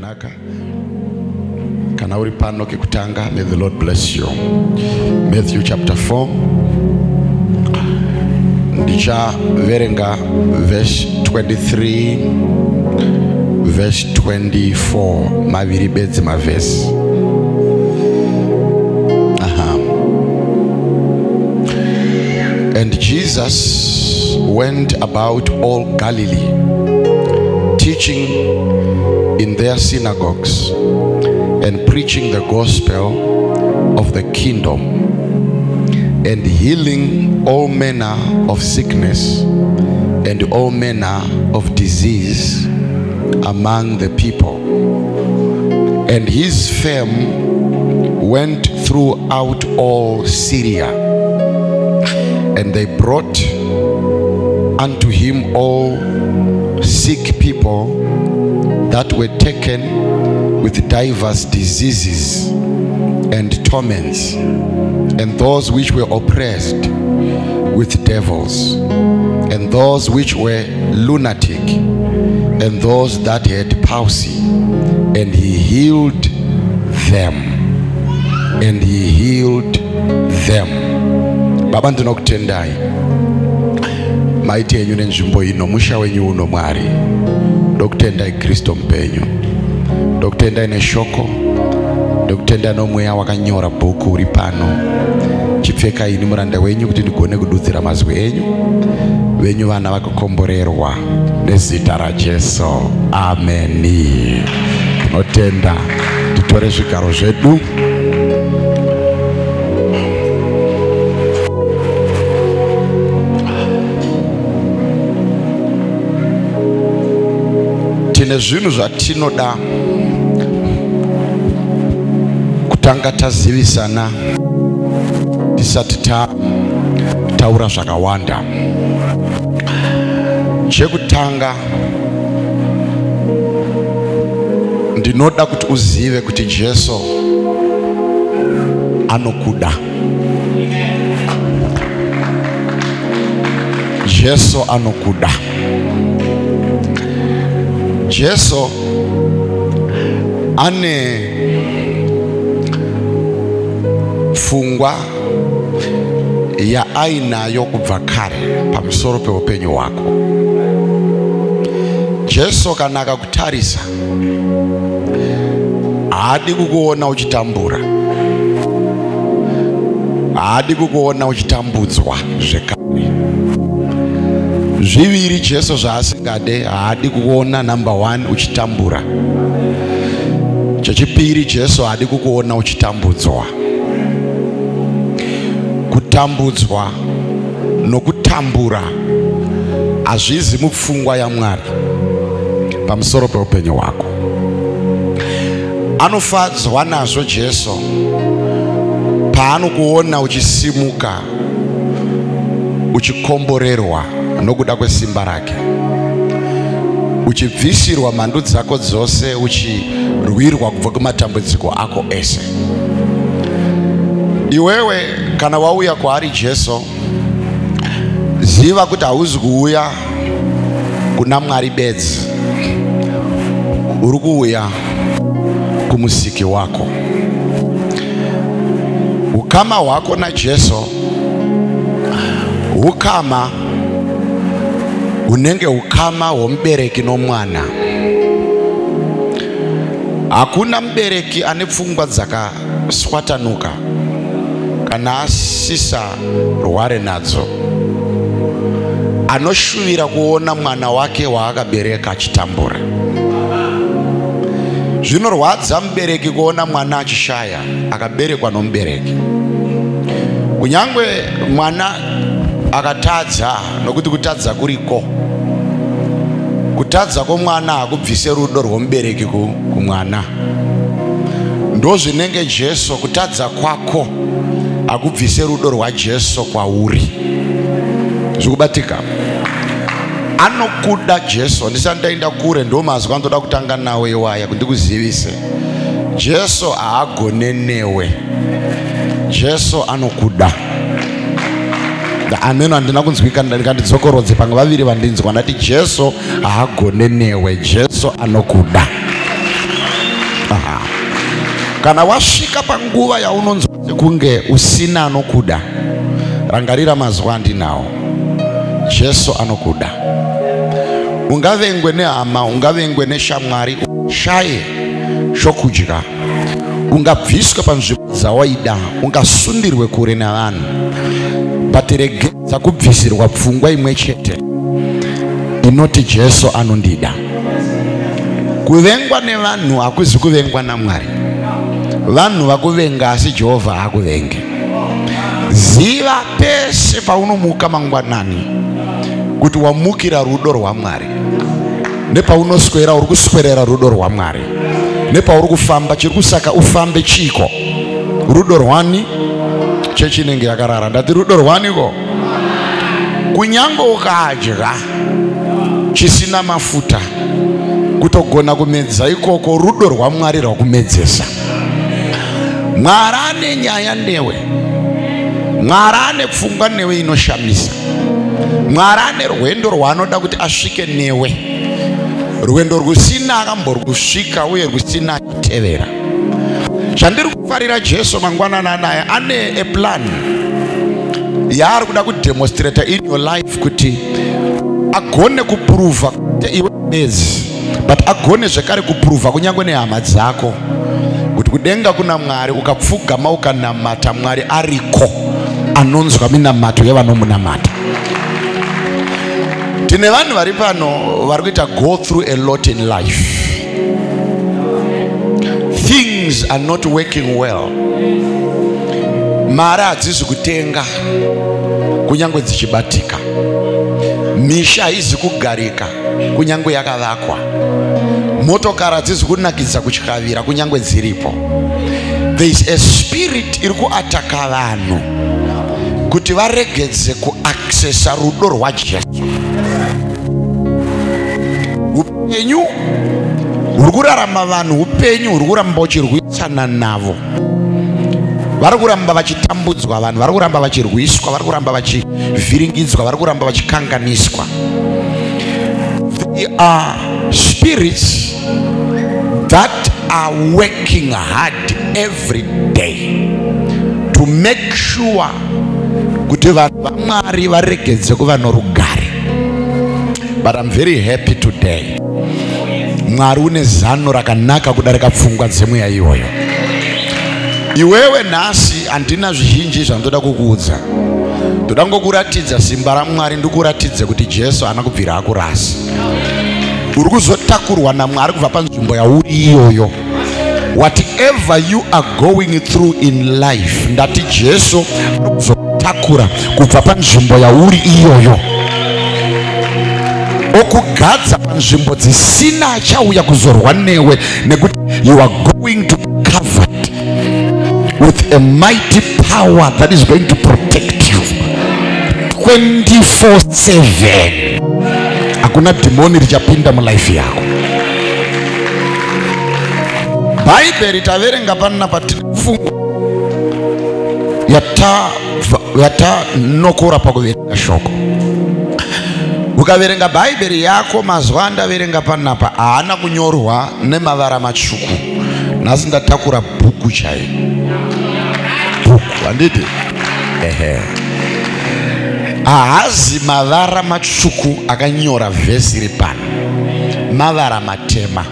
zvakanaka. Kana uri pano kekutanga, may the Lord bless you. Matthew chapter 4, ndichaverenga verse 23, verse 24, maviri bedzi mavhesi. Aha. And Jesus went about all Galilee, teaching in their synagogues and preaching the gospel of the kingdom and healing all manner of sickness and all manner of disease among the people. And his fame went throughout all Syria, and they brought unto him all sick people that were taken with divers diseases and torments, and those which were oppressed with devils, and those which were lunatic, and those that had palsy, and he healed them. And he healed them. Baba, ndinokutendai maiti enyu nenzvimbo ino, musha wenyu uno Mwari. Ndokutendai Kristo mupenyu, ndokutendai neshoko, ndokutendai nomweya wakanyora bhuku uri pano. Chipfekai ini muranda wenyu kuti ndigone kududzira mazwi enyu. Venyu vana vakakomborerwa nezita raJesu, ameni. Tinotenda, titore zvigaro zvedu. Tine zvinhu zvatinoda kutanga tazivisana tisati taura zvakawanda. Chekutanga, ndinoda kuti uzive kuti Jesu anokuda. Jesu anokuda. Jesu ane pfungwa yaainayo kubva kare pamusoro peupenyu hwako. Jesu kana akakutarisa, haadi kukuona uchitambura, haadi kukuona uchitambudzwa zvekare. Zviviri Jesu zvaasingade, haadi kukuona number 1 uchitambura. Chechipiri, Jesu haadi kukuona uchitambudzwa. Kutambudzwa nokutambura hazvizi mupfungwa yaMwari pamusoro peupenyu hwako. Anofadzwa nazvo Jesu paanokuona uchisimuka, uchikomborerwa nokuda kwesimba rake, uchibvisirwa mhandu dzako dzose, uchirwirwa kubva kumatambudziko ako ese. Iwewe kana wauya kwaari Jesu, ziva kuti hauzi kuuya kuna Mwari bedzi, uri kuuya kumusiki wako. Ukama hwako naJesu ukama hunenge ukama hwomubereki nomwana. Hakuna mubereki ane pfungwa dzakaswatanuka kana asisarware nadzo, anoshuvira kuona mwana wake waakabereka achitambura. Zvinorwadza mubereki kuona mwana achishaya akaberekwa nomubereki. Kunyangwe mwana akatadza, nokuti kutadza kuriko. Kutadza kwomwana hakubvise rudo rwomubereki kumwana. Ndozvinenge Jesu, kutadza kwako hakubvise rudo rwaJesu kwauri. Zvikubatika. Anokuda Jesu. Ndisati ndaenda kure, ndo mazwi andoda kutanga nawo iwaya kuti ndikuzivise. Jesu haagone newe. Jesu anokuda. Ameno handina kunzwika, ndikandidzokorodze pamwe vaviri vandinzwa. Ndati Jesu haagone newe, Jesu anokuda. Aha. Kana wasvika panguva yaunonzwa sekunge usina anokuda, rangarira mazwi andinawo. Jesu anokuda. Ungavengwe nehama, ungavengwe neshamwari, ushaye chokudya, ungabviswe panzvimbo dzawaida, ungasundirwe kure navanhu, but regedza kubvisirwa pfungwa imwe chete inoti Jesu anondida. Kuvengwa nevanhu hakuzi kuvengwa naMwari. Vanhu vakuvenga, asi Jehovha haakuvenge. Ziva pese paunomuka mangwanani kuti wamukira rudo rwaMwari. Nepaunoswera uri kuswerera rudo rwaMwari. Nepauri kufamba, chiri kusaka ufambe chiko? Rudo rwani? Chechi inenge yakarara. Ndati rudo rwaniko? Kunyange ukadya chisina mafuta, kutogona kumedza ikoko, rudo rwaMwari rwakumedzesa. Mwari ane nyaya newe. Mwari ane pfungwa newe inoshamisa. Mwari ane rwendo rwaanoda kuti asvike newe, rwendo rwusina akamborwusvika uye rwusina achitevera. Chandiri kufarira, Jesu mangwanana anaya ane a plan yaari kuda kudemonstrata in your life, kuti agone kuprova kuti iwe bedzi, but agone zvekare kuprova kunyange nehama dzako kuti kudenga kuna Mwari. Ukapfugama ukanamata, Mwari ariko anonzwa minamato yevanomunamata. Tine vanhu vari pano vari kuita go through a lot in life. Things are not working well. Mari hadzisi kutenga kunyange dzichibatika. Misha haizi kugarika kunyange yakavakwa. Motokari hadzisi kunakidza kutyavira kunyange dziripo. There is a spirit iri kuataka vanhu kuti varegedze kuaccessa rudo rwaJesu. Upenyu huri kurarama vanhu, upenyu huri kuramba uchirwisana navo. Vari kuramba vachitambudzwa vanhu, vari kuramba vachirwiswa, vari kuramba vachivhiringidzwa, vari kuramba vachikanganiswa. There are spirits that are working hard every day to make sure kuti vanhu vaMwari varegedze kuva norugare. But I'm very happy today, Mwari une zano rakanaka kudarika pfungwa dzemweya iyoyo. Iwewe nhasi handina zvizhinji zvandoda kukuudza. Ndoda ngokuratidza simba raMwari, ndikuratidze kuti Jesu haana kubvira akurasa. Uri kuzotakurwa naMwari kubva panzvimbo yauri iyoyo. Whatever you are going through in life, ndati Jesu kuzotakura kubva panzvimbo yauri iyoyo, okugadza panzvimbo dzisina achauya kuzorwa newe, nekuti you are going to be covered with a mighty power that is going to protect you 24/7. Hakuna dhimoni richapinda mulife yako. Bhaibheri taverenga panapa, tine pfungwa yatanokora pakuverenga shoko. Ukaverenga Bhaibheri yako, mazuva andaverenga panapa haana kunyorwa nemavara matsvuku. Nhasi ndatakura bhuku chaiyo, bhuku handiti? Ehe, haazi mavara matsvuku akanyora vhesi iri pano, mavara matema,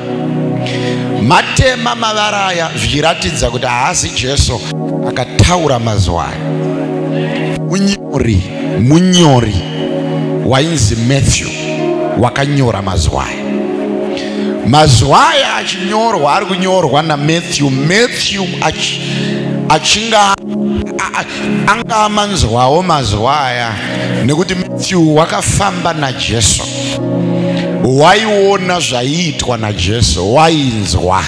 matema mavara aya, zvichiratidza kuti haasi Jesu akataura mazuva aya. Munyori wainzi Matthew wakanyora mazuva aya. Mazuva aya achinyorwa, ari kunyorwa naMatthew. Matthew achinga anga amanzwawo mazuva aya, nekuti Matthew wakafamba naJesu, waiona zvaiitwa naJesu, wainzwa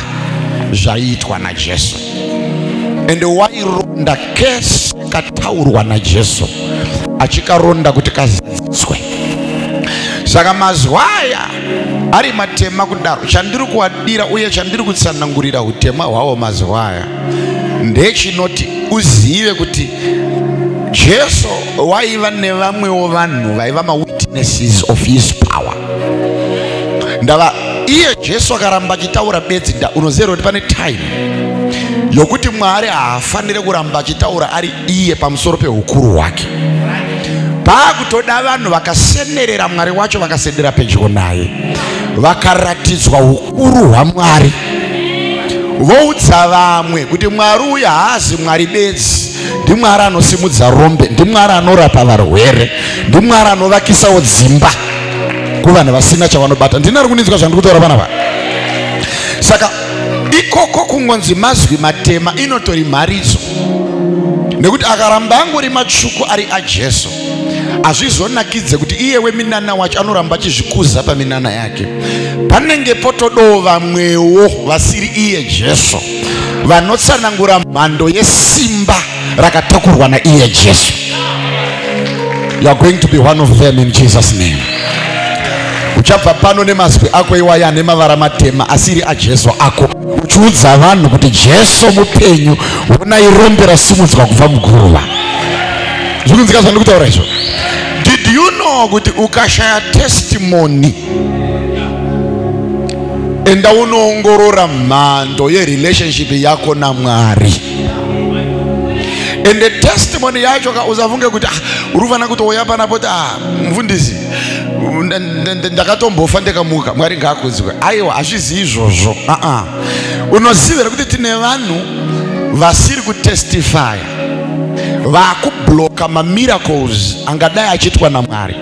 zvaiitwa naJesu, ende waironda kese kataurwa naJesu, achikaronda kuti kazadziswe. Saka mazuva aya ari matema kudaro, chandiri kuwadira uye chandiri kutsanangurira utema hwawo mazuva aya ndechinoti uzive kuti Jesu waiva nevamwewo vanhu vaiva mawitnesses of his power. Ndava Iye Jesu akaramba achitaura bedzi, unoziva kuti pane time yokuti Mwari haafaniri kuramba achitaura ari iye pamusoro peukuru hwake. Paakutoda vanhu vakasenerera Mwari wacho, vakasedera pedyo naye, vakaratidzwa ukuru hwaMwari, voudza vamwe kuti Mwari uyu haazi Mwari bedzi, ndiMwari anosimudza rombe, ndiMwari anorapa varwere, ndiMwari anovakisawo dzimba kuvanhu vasina chavanobata. Ndini ari kundinzwa zvandiri kutaura panapa? Saka ikoko kungonzi mazwi matema inotori mharidzo, nekuti akaramba angori matsvuku ari aJesu, hazvizonakidze kuti iye weminana wacho anoramba achizvikuza paminana yake. Panenge potodawo vamwewo vasiri iye Jesu vanotsanangura mhando yesimba rakatakurwa naiye Jesu. You are going to be one of them in Jesus name. Uchabva pano nemazwi ako iwaya ane mavara matema asiri aJesu ako, uchiudza vanhu kuti Jesu mupenyu, honai rombe rasimudzwa kubva muguruva. Zvikunzika zvandiri kutaura izvo? Did you know kuti ukashaya testimony, enda unoongorora mhando yerelationship yako naMwari. Ende testimony yacho usafunge kuti uri kufanira kutouya panapo kuti mufundisi ndakatombofa ndikamuka, Mwari ngaakudzwe. Aiwa, hazvizi izvozvo. Unoziva here kuti tine vanhu vasiri kutestifya, vakubloka mamiracles angadai achiitwa naMwari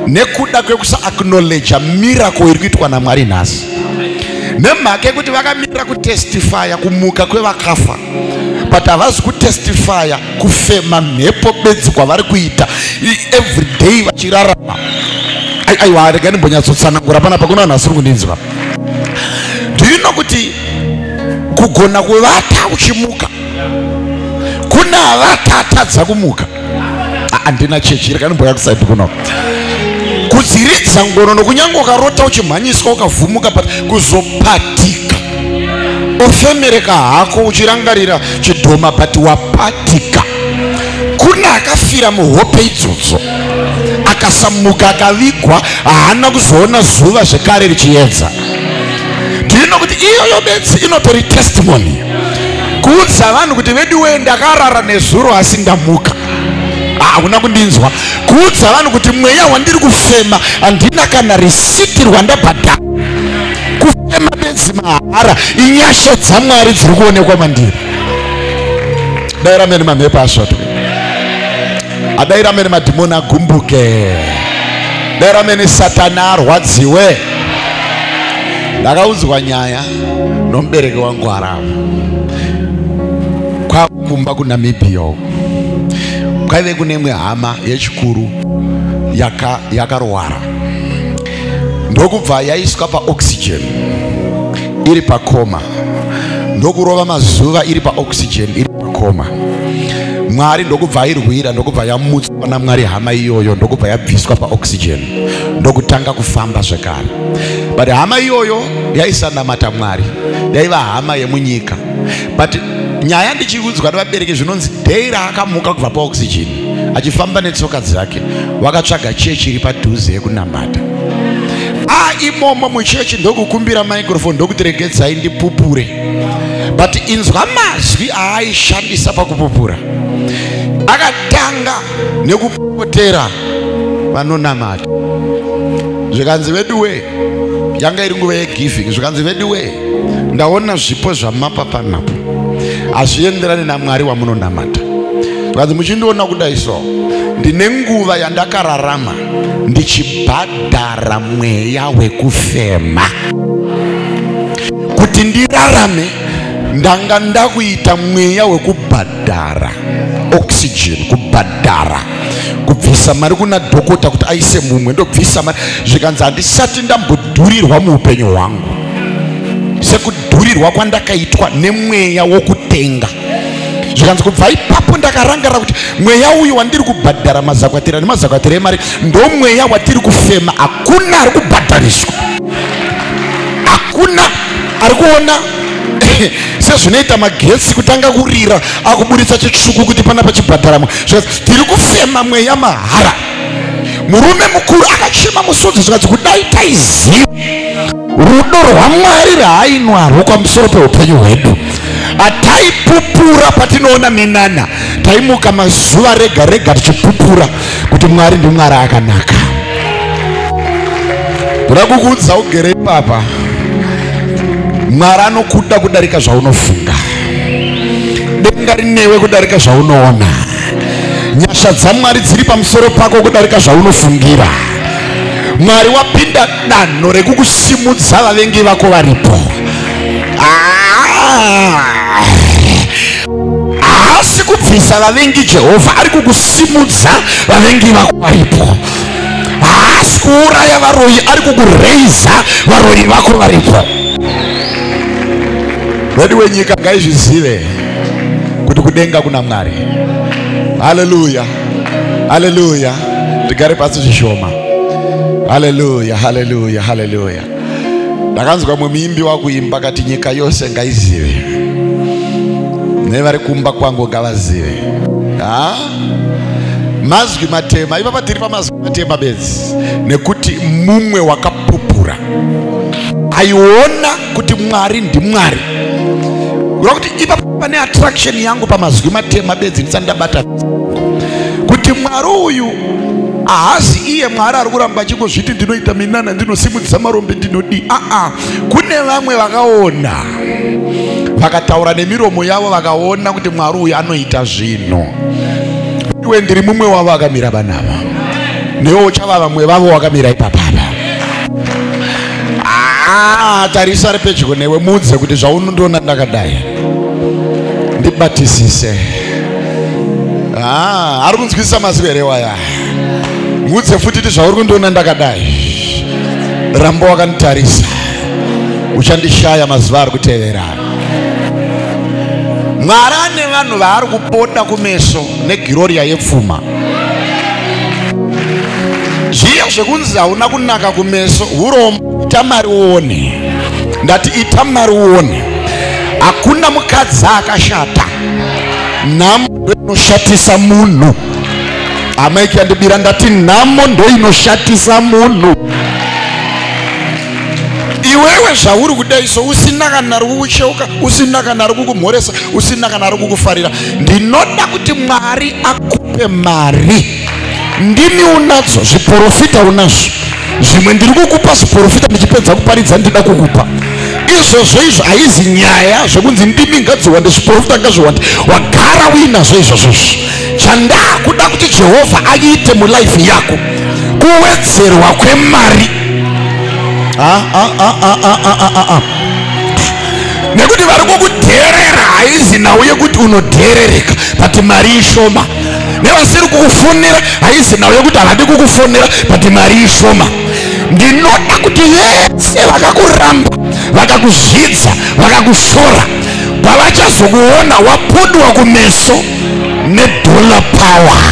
nekuda kwekusa-acknowledge miracle iri kuitwa naMwari nhasi, nemhaka yekuti vakamirira kutestifya kumuka kwevakafa, but havazi kutestifya kufema mhepo bedzi kwavari kuita everyday vachirarama. Aiwa, rega ndimbonyatsotsanangura panapa, kuna vanhu vasiri kundinzwa. Do you know kuti kugona kuvata uchimuka, kuna avata atadza kumuka? Handina chechi, rega ndimboya kusaidi kuno. Kudziridza ngonono, kunyange ukarota uchimhanyiswa ukavhumuka, but kuzopatika ofemereka hako uchirangarira chidhoma, but wapatika. Kuna akafira muhope idzodzo, akasamuka, akavigwa, haana kuzoona zuva zvekare richiedza. Ndino kuti iyoyo bedzi inotori testimony, kuudza vanhu kuti veduwe ndakarara nezuro asi ndamuka. Hauna kundinzwa? Kuudza vanhu kuti mweya wandiri kufema handina kana risiti rwandabhadhara, kufema bedzi mahara, inyasha dzaMwari dziri kuonekwa mandiri. Dai ramene mamhepo asvotwe, adai ramene madhimoni agumbuke, dai ramene Satani arwadziwe. Ndakaudzwa nyaya nomubereki wangu arava kwakumba kuNamibia uko, kwaive kune imwe hama yechikuru yakarwara, ndokubva yaiswa paoxygen iri pacoma, ndokurova mazuva iri paoxygen iri pacoma. Mwari ndokubva airwira, ndokubva yamutswa naMwari hama iyoyo, ndokubva yabviswa paoxygen, ndokutanga kufamba zvekare. But hama iyoyo yaisanamata Mwari, yaiva hama yemunyika. But nyaya ndichiudzwa nevabereki, zvinonzi day raakamuka kubva paoxygen achifamba netsoka dzake, vakatsvaga chechi iri padhuze yekunamata. Imomo muchechi ndokukumbira microphone, ndokuti regedzai ndipupure. But inzwa mazwi aaishandisa pakupupura. Akatanga nekupopotera vanonamata, zvikanzi veduwe, yanga iri nguva yegiving, zvikanzi veduwe, ndaona zvipo zvamapa panapo hazvienderani naMwari wamunonamata. Zvikanzi muchindiona kudai so, ndine nguva yandakararama ndichibhadhara mweya wekufema kuti ndirarame. Ndanga ndakuita mweya wekubhadhara oxygen, kubhadhara, kubvisa mari kuna dhokota kuti aise mumwe, ndobvisa mari. Zvikanzi handisati ndambodhurirwa muupenyu hwangu sekudhurirwa kwandakaitwa nemweya wokutenga. Zvikanzi kubva ipapo ndakarangarira kuti mweya uyu wandiri kubhadhara mazakwatira nemazakwatira emari ndo mweya watiri kufema. Hakuna ari kubhadhariswa, hakuna ari kuona sezvinoita magetsi kutanga kurira akuburitsa chitsvuku kuti pana pachibhadharamo. Tiri kufema mweya mahara. Murume mukuru akachema musodzi, zvikanzi kudai taiziva Rudo rwaMwari raainwarwo pamusoro peupenyu hwedu. Ataipupura patinoona minana, taimuka mazuva rega rega tichipupura kuti Mwari ndiMwari akanaka. Ndoda kukuudza ugere ipapa, Mwari anokuda kudarika zvaunofunga. Denga rinewe kudarika zvaunoona. Nyasha dzaMwari dziri pamusoro pako kudarika zvaunofungira. Mwari wapinda danho rekukusimudza vavengi vako varipo. Haasi kubvisa vavengi, Jehovha ari kukusimudza vavengi vako varipo. Haasi kuuraya varoyi, ari kukureiza varoyi vako varipo. Vedu wenyika ngaizvizive kuti kudenga kuna Mwari. Haleluya, haleluya. Tigare pasi zvishoma. Haleluya, haleluya, haleluya. Ndakanzwa mumwe muimbi wakuimba kati nyika yose ngaizive, nevari kumba kwangu ngavazive. Mazwi matema ipapa, tiri pamazwi matema bedzi, nekuti mumwe wakapupura aiona kuti Mwari ndiMwari. Kureva kuti ipapa pane attraction yangu pamazwi matema bedzi ndisati ndabata kuti Mwari uyu haazi iye Mwari ari kuramba achingozviti ndinoita minana, ndinosimudza marombe, ndinodi. Aa, kune vamwe vakaona, vakataura nemiromo yavo, vakaona kuti Mwari uyu anoita zvinhu. Iwe ndiri mumwe wavo akamira panapa, newe uchava vamwe vavo wakamira ipapapa. Tarisa ari pedyo newe, muudze kuti zvaunondiona ndakadai, ndibatisise. Ari kunzwisisa mazwi here waya? Muudze futi kuti zvauri kundiona ndakadai, ramba wakanditarisa, uchandishaya mazuva ari kutevera. Mwari ane vanhu vaari kupoda kumeso negiroria yepfuma. Zviya zvekunzi hauna kunaka kumeso, urombo. Ita mari uone. Ndati ita mari uone. Hakuna mukadzi akashata, nhamo ndo inoshatisa munhu. Hama yandibira, ndati nhamo ndo inoshatisa munhu. Iwewe zvauri kudai so, usina kana ari kukucheuka, usina kana ari kukumhoresa, usina kana ari kukufarira, ndinoda kuti Mwari akupe mari. Ndimi unadzo, zviprofita unazvo. Zvimwe ndiri kukupa zviprofita ndichipedza kuparidza, ndida kukupa izvozvo. Izvo haizi nyaya zvekunzi ndimi ngadziwande, zviprofita ngazviwande. Wagara uinazvo izvozvozvo. Chandakuda kuti Jehovha aite mulife yako kuwedzerwa kwemari. Ah, ah, ah, ah, ah, ah, ah, ah. Nekuti vari kukudherera haizi nhau yekuti unodherereka, but mari ishoma. Nevasiri kukufonera haizi nhau yekuti havadi kukufonera, but mari ishoma. Ndinoda kuti vese vakakuramba, vakakuzvidza, vakakushora, pavachazokuona wapudwa kumeso nedollar power,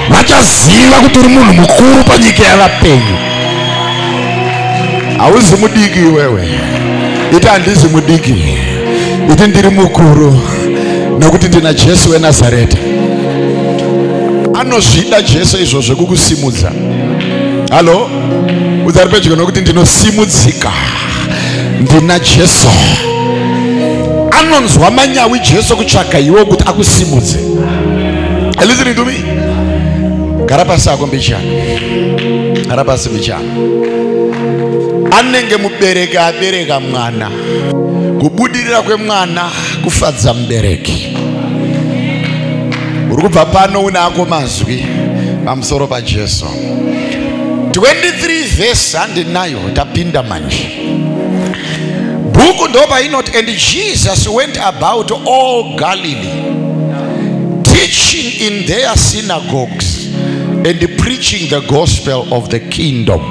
vachaziva kuti uri munhu mukuru panyika yavapenyu. Hauzi mudiki iwewe. Iti handizi mudiki, iti ndiri mukuru, nekuti ndina Jesu weNazareta. Anozvida Jesu izvozvo kukusimudza. Hallo, udzari pedyo nokuti ndinosimudzika, ndina Jesu. Anonzwa manyawi Jesu kutsvaga iwe kuti akusimudze. Listening to me? Gara pasi ako mbichana, gara pasi mbichana. Anenge mubereki abereka mwana, kubudirira kwemwana kufadza mubereki. Uri kubva pano unako mazwi pamusoro paJesu. 23 vhesi handinayo, tapinda manje. Bhuku ndo painoti, "And Jesus went about all Galilee, teaching in their synagogues and preaching the gospel of the kingdom."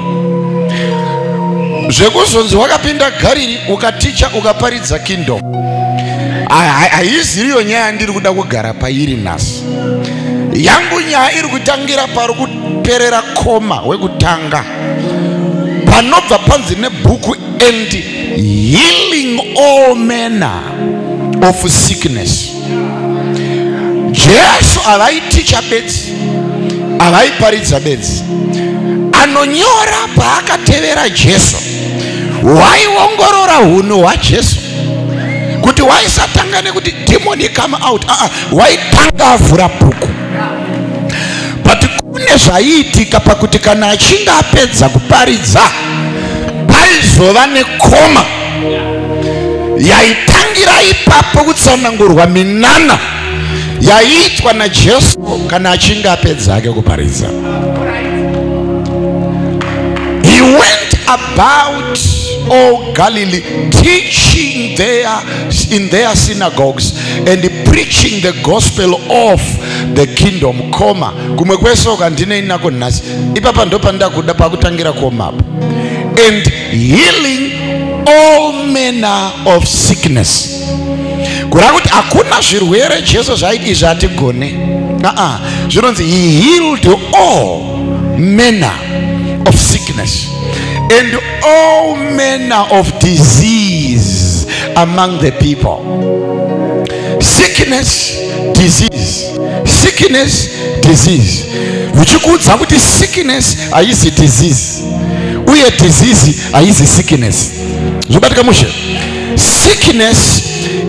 Zvekuzonzi wakapinda Gariri, ukaticha, ukaparidza kingdom, haiziriyo nyaya yandiri kuda kugara pairi nhasi. Yangu nyaya iri kutangira pari kuperera koma wekutanga, panobva panzi nebhuku, "And healing all manner of sickness." Jesu havaiticha bedzi, havaiparidza bedzi. Anonyora paakatevera Jesu. Hwaiongorora hunhu hwaJesu, kuti waisatanga nekuti demon come out, waitanga avhura bhuku. But kune zvaiitika pakuti kana achinge apedza kuparidza, paizova nekoma yaitangira ipapo kutsanangurwa minana yaiitwa naJesu kana achinge apedza ake kuparidza. He went about all Galilee, teaching there in their synagogues and preaching the gospel of the kingdom, comma. Kumwe kwese ukandinei nako nhasi, ipapa ndopandakuda pakutangira koma apo. And healing all manner of sickness. Kureva kuti hakuna zvirwere Jesu zvaiti izvi hatigone. Zvinonzi he healed all manner of sickness and all manner of disease among the people. Sickness, disease, sickness, disease. Vichikuudza kuti sickness haisi disease, uye disease haisi sickness. Zvobatika mushe. Sickness,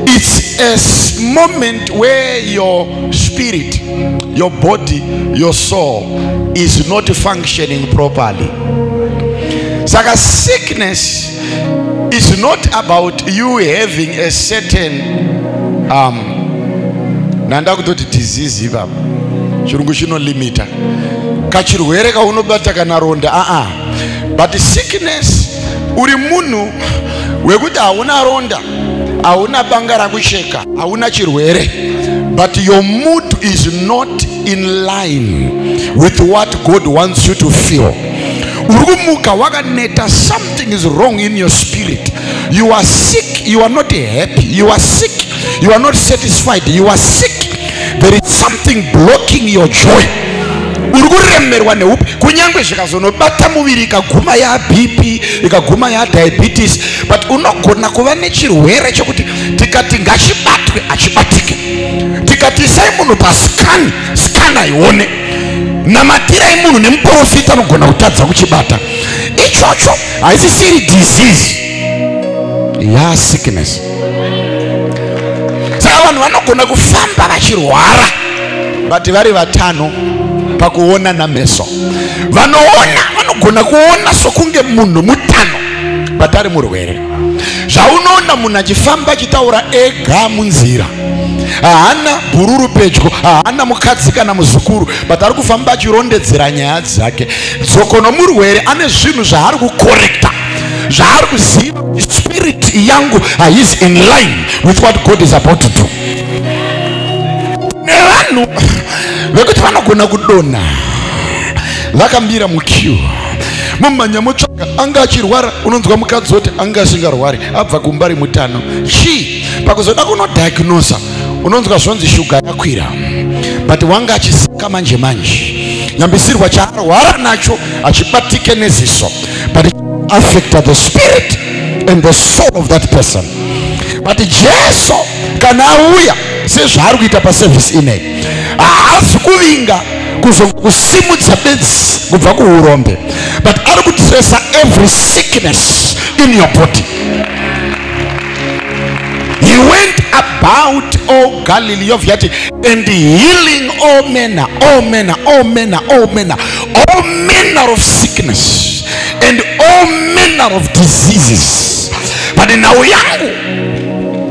it's a moment where your spirit, your body, your soul is not functioning properly. Saka sickness is not about you having a certain nanda kutoti disease ipapa, chirungu chinolimita kachirwere kaunobata kana ronda, but sickness, uri munhu wekuti hauna ronda, hauna banga rakucheka, hauna chirwere, but your mood is not in line with what God wants you to feel. Uri kumuka wakaneta, something is wrong in your spirit. You are sick, you are not happy, you are sick, you are not satisfied, you are sick. There is something blocking your joy. Uri kuremerwa neupi, kunyange zvikazonobata muviri ikaguma yaBP, ikaguma yadiabetes, but unogona kuva nechirwere chekuti tikati ngachibatwe achibatike, tikati isai munhu pascan, scan haione, namatirai munhu nemuprofita anogona kutadza kuchibata. Ichocho haisisiri disease, ya sickness. Saka vanhu vanogona kufamba vachirwara but vari vatano pakuona nameso. Vanoona, vanogona kuona sokunge munhu mutano but ari murwere. Zvaunoona munhu achifamba achitaura ega munzira, haana bhururu pedyo, haana mukadzi kana muzukuru, but ari kufamba achirondedzera nyaya dzake. Dzokono murwere ane zvinhu zvaari kukorekta, zvaari kuziva kuti spirit yangu haizi in line with what God is about to do. Nevanhu vekuti vanogona kudonha vakamira muqueue, mumhanya motsvaga anga achirwara, unonzwa mukadzi woti anga asingarwari, abva kumba ari mutano. Chii pakuzoda kunodiagnosa, unonzwa zvonzi shuga yakwira, but wanga achisika manje manje, nyambisirwa chaarwara nacho achibatike neziso, but it affected the spirit and the soul of that person. But Jesu kana auya sezvaari kuita paservice inei, haasi kuvinga kuzokusimudza bedzi kubva kuurombe, but ari kutresa every sickness in your body. He went about all Galilee of Yati and healing all manner, all manner, all manner, all manner, all manner of sickness and all manner of diseases. But nhau yangu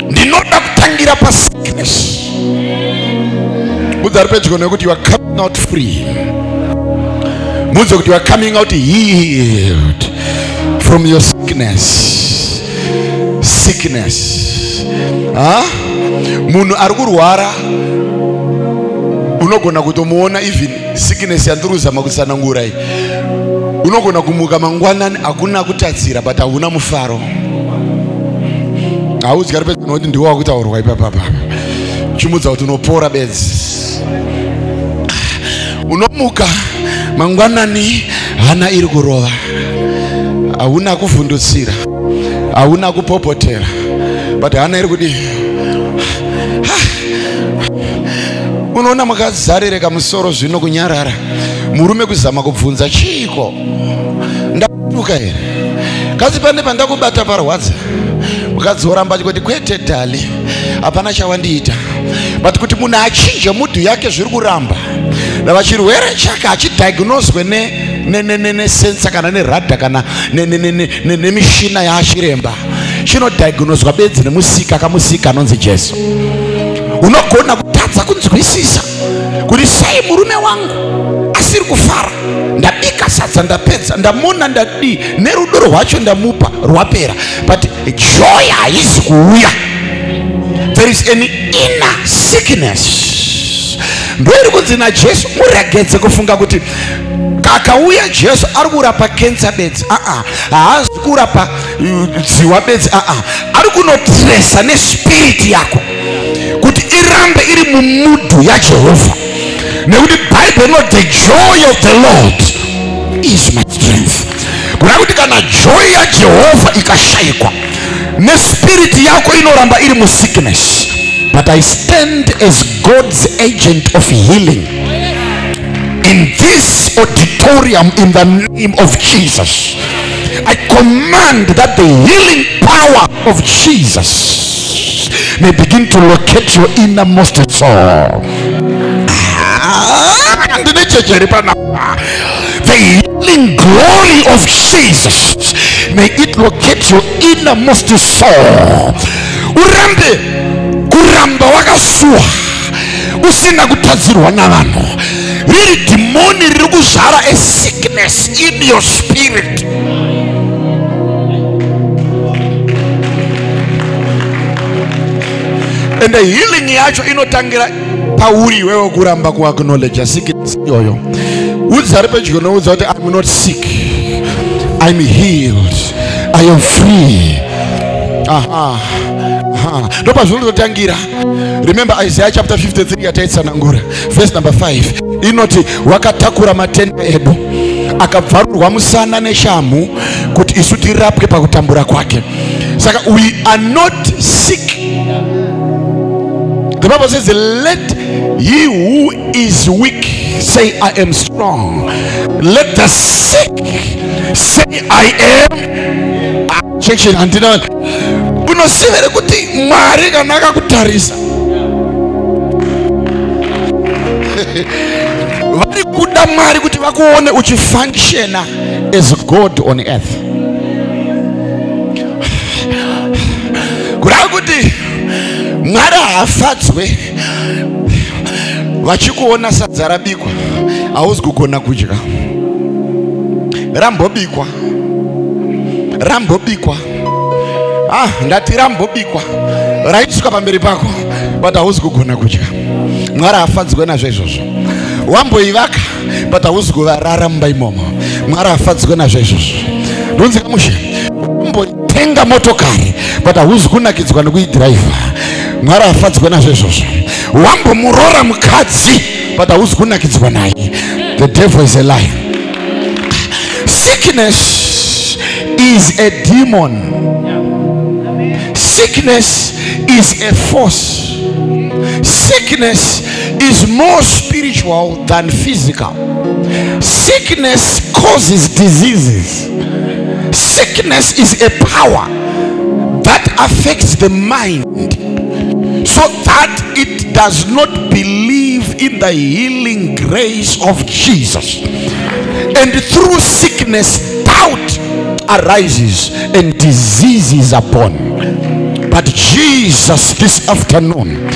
ndinoda kutangira pasickness. Mudzi ari pedyo nekuti you are coming out free. Mudzi kuti you are coming out healed from your sickness. Sickness. Munhu ari kurwara unogona kutomuona, even sickness yandiri kuzama kutsanangura iyi, unogona kumuka mangwanani hakuna kutatsira, but hauna mufaro. Haudzi ari pedyo nekuti ndiwo wakutaurwa ipapapa, chimudza kuti unopora bedzi. Unomuka mangwanani hana iri kurova, hauna kuvhundutsira, hauna kupopotera, but hana iri kudii? Unoona makazarereka musoro zvino kunyarara, murume kuzama kubvunza chiiko, ndatuka here, Kasi pane pandakubata parwadza. Mukadzi oramba achingoti kwete dali, hapana chawandiita. But kuti munhu achinje mudhu yake zviri kuramba. Ndava chirwere chake hachidiagnoswe nesensa kana neradha kana nemishina yaachiremba. Chinodiagnoswa bedzi nemusika kamusika anonzi Jesu. Unogona kutadza kunzwisisa kuti sei murume wangu asiri kufara. Ndabika sadza ndapedza, ndamona ndadii, nerudo rwacho ndamupa rwapera, but joy haizi kuuya. There is an inner sickness. Ndoiri kunzi naJesu muregedze kufunga kuti akauya Jesu ari kurapa kensa bedzi. Haazi kurapa dziwa bedzi. Ari kunotresa nespiriti yako kuti irambe iri mumudhu yaJehovha. Nekuti Bible inoti the joy of the Lord is my strength. Kureva kuti kana joy yaJehovha ikashayikwa, nespiriti yako inoramba iri musickness. But I stand as God's agent of healing in this auditorium in the name of Jesus. I command that the healing power of Jesus may begin to locate your innermost soul. The healing glory of Jesus, may it locate your innermost soul. Urambe kuramba wakasuwa usina kutadzirwa navanhu. Riri dhimoni riri kuzvara a sickness in your spirit. And the healing yacho inotangira pauri iwewe kuramba kuacknowledge sickness iyoyo. Udza ari pedyo noudza kuti I'm not sick, I'm healed, I am free. Aha. Ndopazvinototangira. Remember Isaiah chapter 53 yataitsanangura verse number 5 inoti wakatakura matenda edu akabvarurwa musana neshamhu kuti isu tirapwe pakutambura kwake. Saka we are not sick. The Bible says, let he who is weak say I am strong. Let the sick say I am. Chechi handina unosivere kuti Mwari kana akakutarisa vari kuda Mwari kuti vakuone uchifunctiona as God on earth. Kureva kuti Mwari haafadzwe vachikuona sadza rabikwa hauzi kugona kudya. Rambobikwa, rambobikwa, ndati rambobikwa, raiswa pamberi pako but hauzi kugona kudya. Mwari haafadzwe nazvo izvozvo. Wamboivaka but hauzi kuvarara mumba imomo. Mwari haafadzwe nazvo izvozvo. Ndonzi kamushe, wambotenga motokari but hauzi kunakidzwa nekuidhiraivha. Mwari haafadzwe nazvo izvozvo. Wambomurora mukadzi but hauzi kunakidzwa naye. The devil is a liar. Sickness is a demon. Sickness is a force. Sickness is more spiritual than physical. Sickness causes diseases. Sickness is a power that affects the mind so that it does not believe in the healing grace of Jesus. And through sickness, doubt arises and diseases are born. But Jesus this afternoon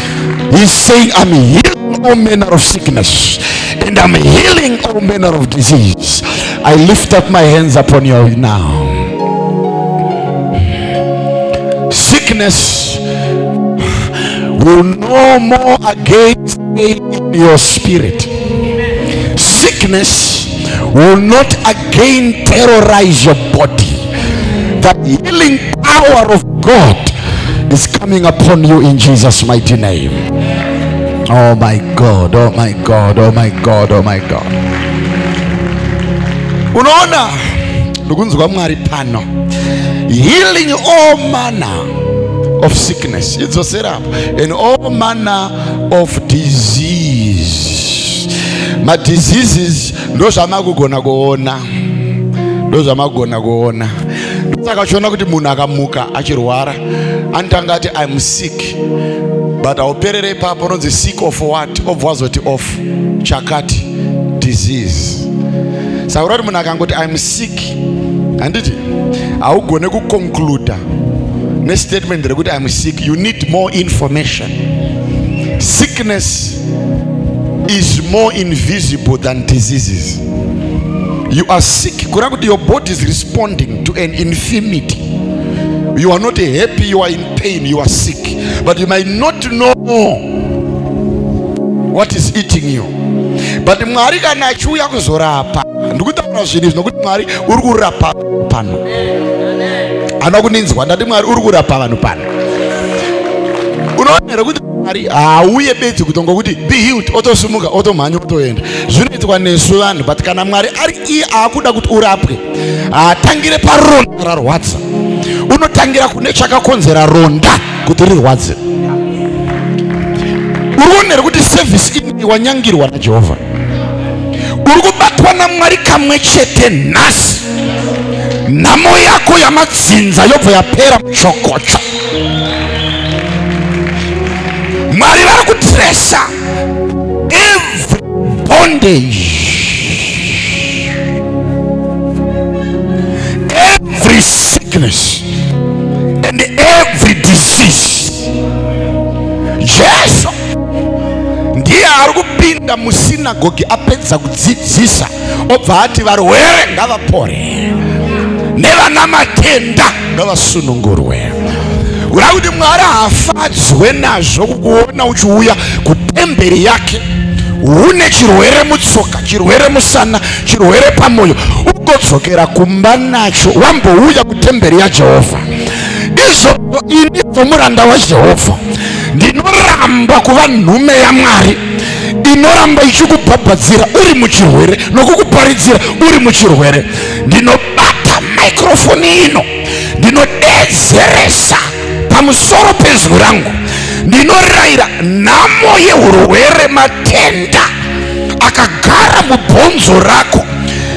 is saying, I'm healing all manner of sickness and I'm healing all manner of disease. I lift up my hands upon you now. Sickness will no more again stay in your spirit. Sickness will not again terrorize your body. The healing power of God is coming upon you in Jesus' mighty name. Oh my God, oh my God, oh my God, oh my God. Unaona ndukunzwa Mwari pano. Healing all manner of sickness. Idzosera apo. And all manner of disease. Ma diseases ndo zvamakugona kuona. Ndo zvamakugona kuona. Saka uchiona kuti munhu akamuka achirwara anotanga ati I'm sick, but hauperere ipapo, unonzi sick of what, obva wazoti of chakati disease. Saka uri kuti munhu akangoti I'm sick, handiti haugone kuconcluda nestatement rekuti I'm sick. You need more information. Sickness is more invisible than diseases. You are sick, kureva kuti your body is responding to an infirmity. You are not happy, you are in pain, you are sick, but you might not know what is eating you. But Mwari kana achiuya kuzorapa, ndikutaura zvinhu izvi nokuti Mwari uri kurapa pano. Hana kuninzwa, ndati Mwari uri kurapa vanhu pano. Unoona here kuti Mwari haauye bedzi kutongokuti be healed, otosimuka otomhanya otoenda. Zvinoitwa nesu vanhu, but kana Mwari ari iye aakuda kuti urapwe, haatangire paronda rarwadza, unotangira kune chakakonzera ronda kuti rirwadze. Uri kuona here kuti service ini wanyangirwa naJehovha? Uri kubatwa naMwari kamwe chete nhasi, nhamo yako yamadzinza yobva yapera muchokocho. Mwari vari kutresa every bondage, every sickness and every disease. Jesu ndiye ari kupinda musinagogi apedza kudzidzisa, obva ati varwere ngavapore nevana matenda ngavasunungurwe. Kureva kuti Mwari haafadzwe nazvo kukuona uchiuya kutemberi yake une chirwere mutsoka, chirwere musana, chirwere pamoyo, ugodzokera kumba nacho wambouya kutemberi yaJehovha. Izvozvo ini somuranda waJehovha ndinoramba kuva nhume yaMwari inoramba ichikubhabhadzira uri muchirwere nokukuparidzira uri muchirwere. Ndinobata microphone ino, ndinodedzeresa pamusoro pezwi rangu, ndinorayira nhamo yeurwere, matenda akagara mubhonzo rako.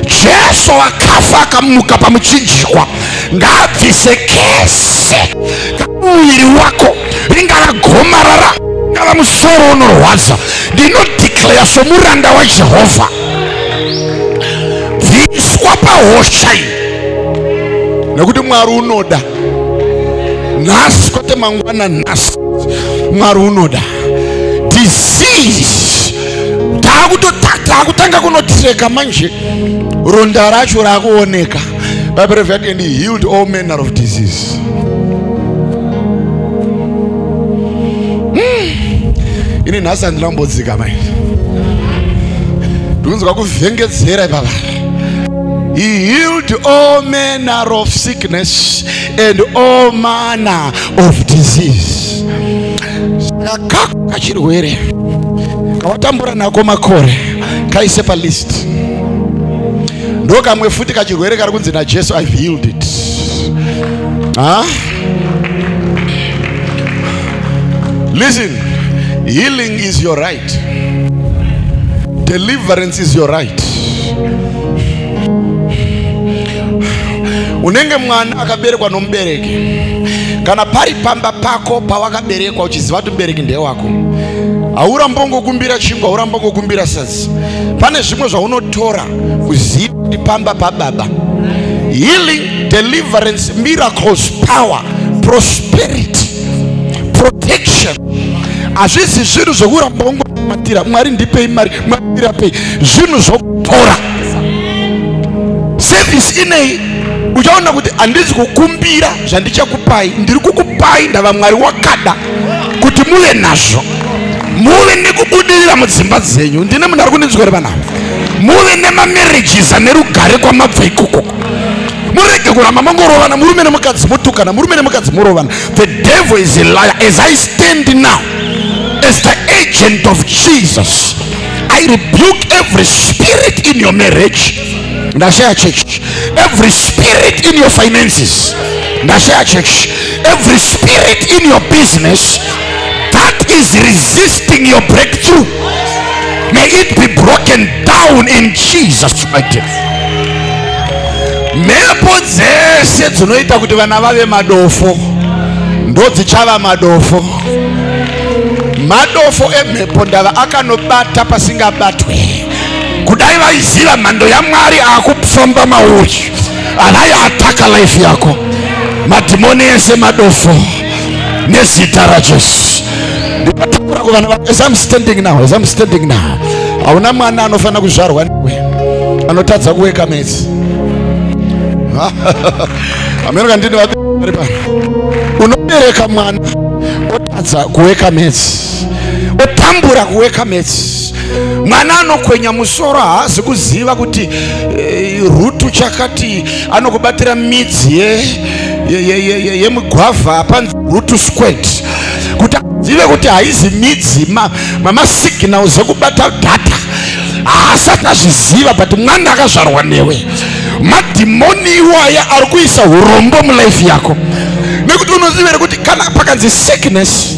Jesu akafa akamuka pamuchinjikwa, ngaabvise kese kamuviri wako, ringava gomarara, ringava musoro unorwadza. Ndinodeclare somuranda waJehovha, bviswa pahosha iyi, nekuti Mwari unoda nhasi kwete mangwana. Nhasi Mwari unoda. Disease taakutanga kunotreka manje, ronda racho raakuoneka. Bible referred, and he healed all manner of disease. Ini nhasi handina kumbodzika manje, ndikunzwa kuvhengedzera ipapa. He healed all manner of sickness and all manner of disease. Saka kako kachirwere kawatambura nako makore, kaise palist. Ndo kamwe futi kachirwere kari kunzi naJesu I've healed it. Huh? Listen, healing is your right, deliverance is your right. Unenge mwana akaberekwa nomubereki, kana pari pamba pako pawakaberekwa uchiziva kuti mubereki ndewako, haurambongokumbira chingwa, haurambongokumbira sadza. Pane zvimwe zvaunotora kuziva kuti pamba pababa. Healing, deliverance, miracles, power, prosperity, protection, hazvisi zvinhu zvokuramba ungomatira Mwari ndipei mari, Mwari ndirapei. Zvinhu zvokutora. Service inei uchaona kuti handisi kukumbira zvandichakupai, ndiri kukupai ndava Mwari wakada kuti muve nazvo, muve nekubudirira mudzimba dzenyu. Ndine munhu ari kundinzwa here panapa? Muve nemamarriages ane rugare kwamabva ikoko, murege kuramba mangorovana, murume nemukadzi motukana, murume nemukadzi morovana. The devil is a liar. As I stand now as the agent of Jesus, I rebuke every spirit in your marriage. Ndashaya church. Every spirit in your finances. Ndashaya church. Every spirit in your business that is resisting your breakthrough, may it be broken down in Jesus' mighty name. Mhepo dzese Dzese dzinoita kuti vana vave madofo ndodzichava madofo. Madofo emhepo ndava akanobata pasingabatwe. Kudai vaiziva mhando yaMwari akufamba mauri, avaiataka life yako. Madhimoni ese madofo nezita raJesu. Ndinotaura kuvana vako, as I'm standing now, as I'm standing now, hauna mwana anofanira kuzvarwa newe anotadza kuweka metsi. Ameno kandini vari pano. Unobereka mwana otadza kuweka metsi, otambura kuweka metsi. Mwana anokwenya musoro, haazi kuziva kuti rutu chakati, anokubatira midzi yemugwavha panzi rutu squared, kuti azive kuti haizi midzi, masignals ekubata data haasati azviziva. But mwana akazvarwa newe, madhimoni iwaya ari kuisa urombo mulife yako. Nekuti unoziva here kuti kana pakanzi sickness,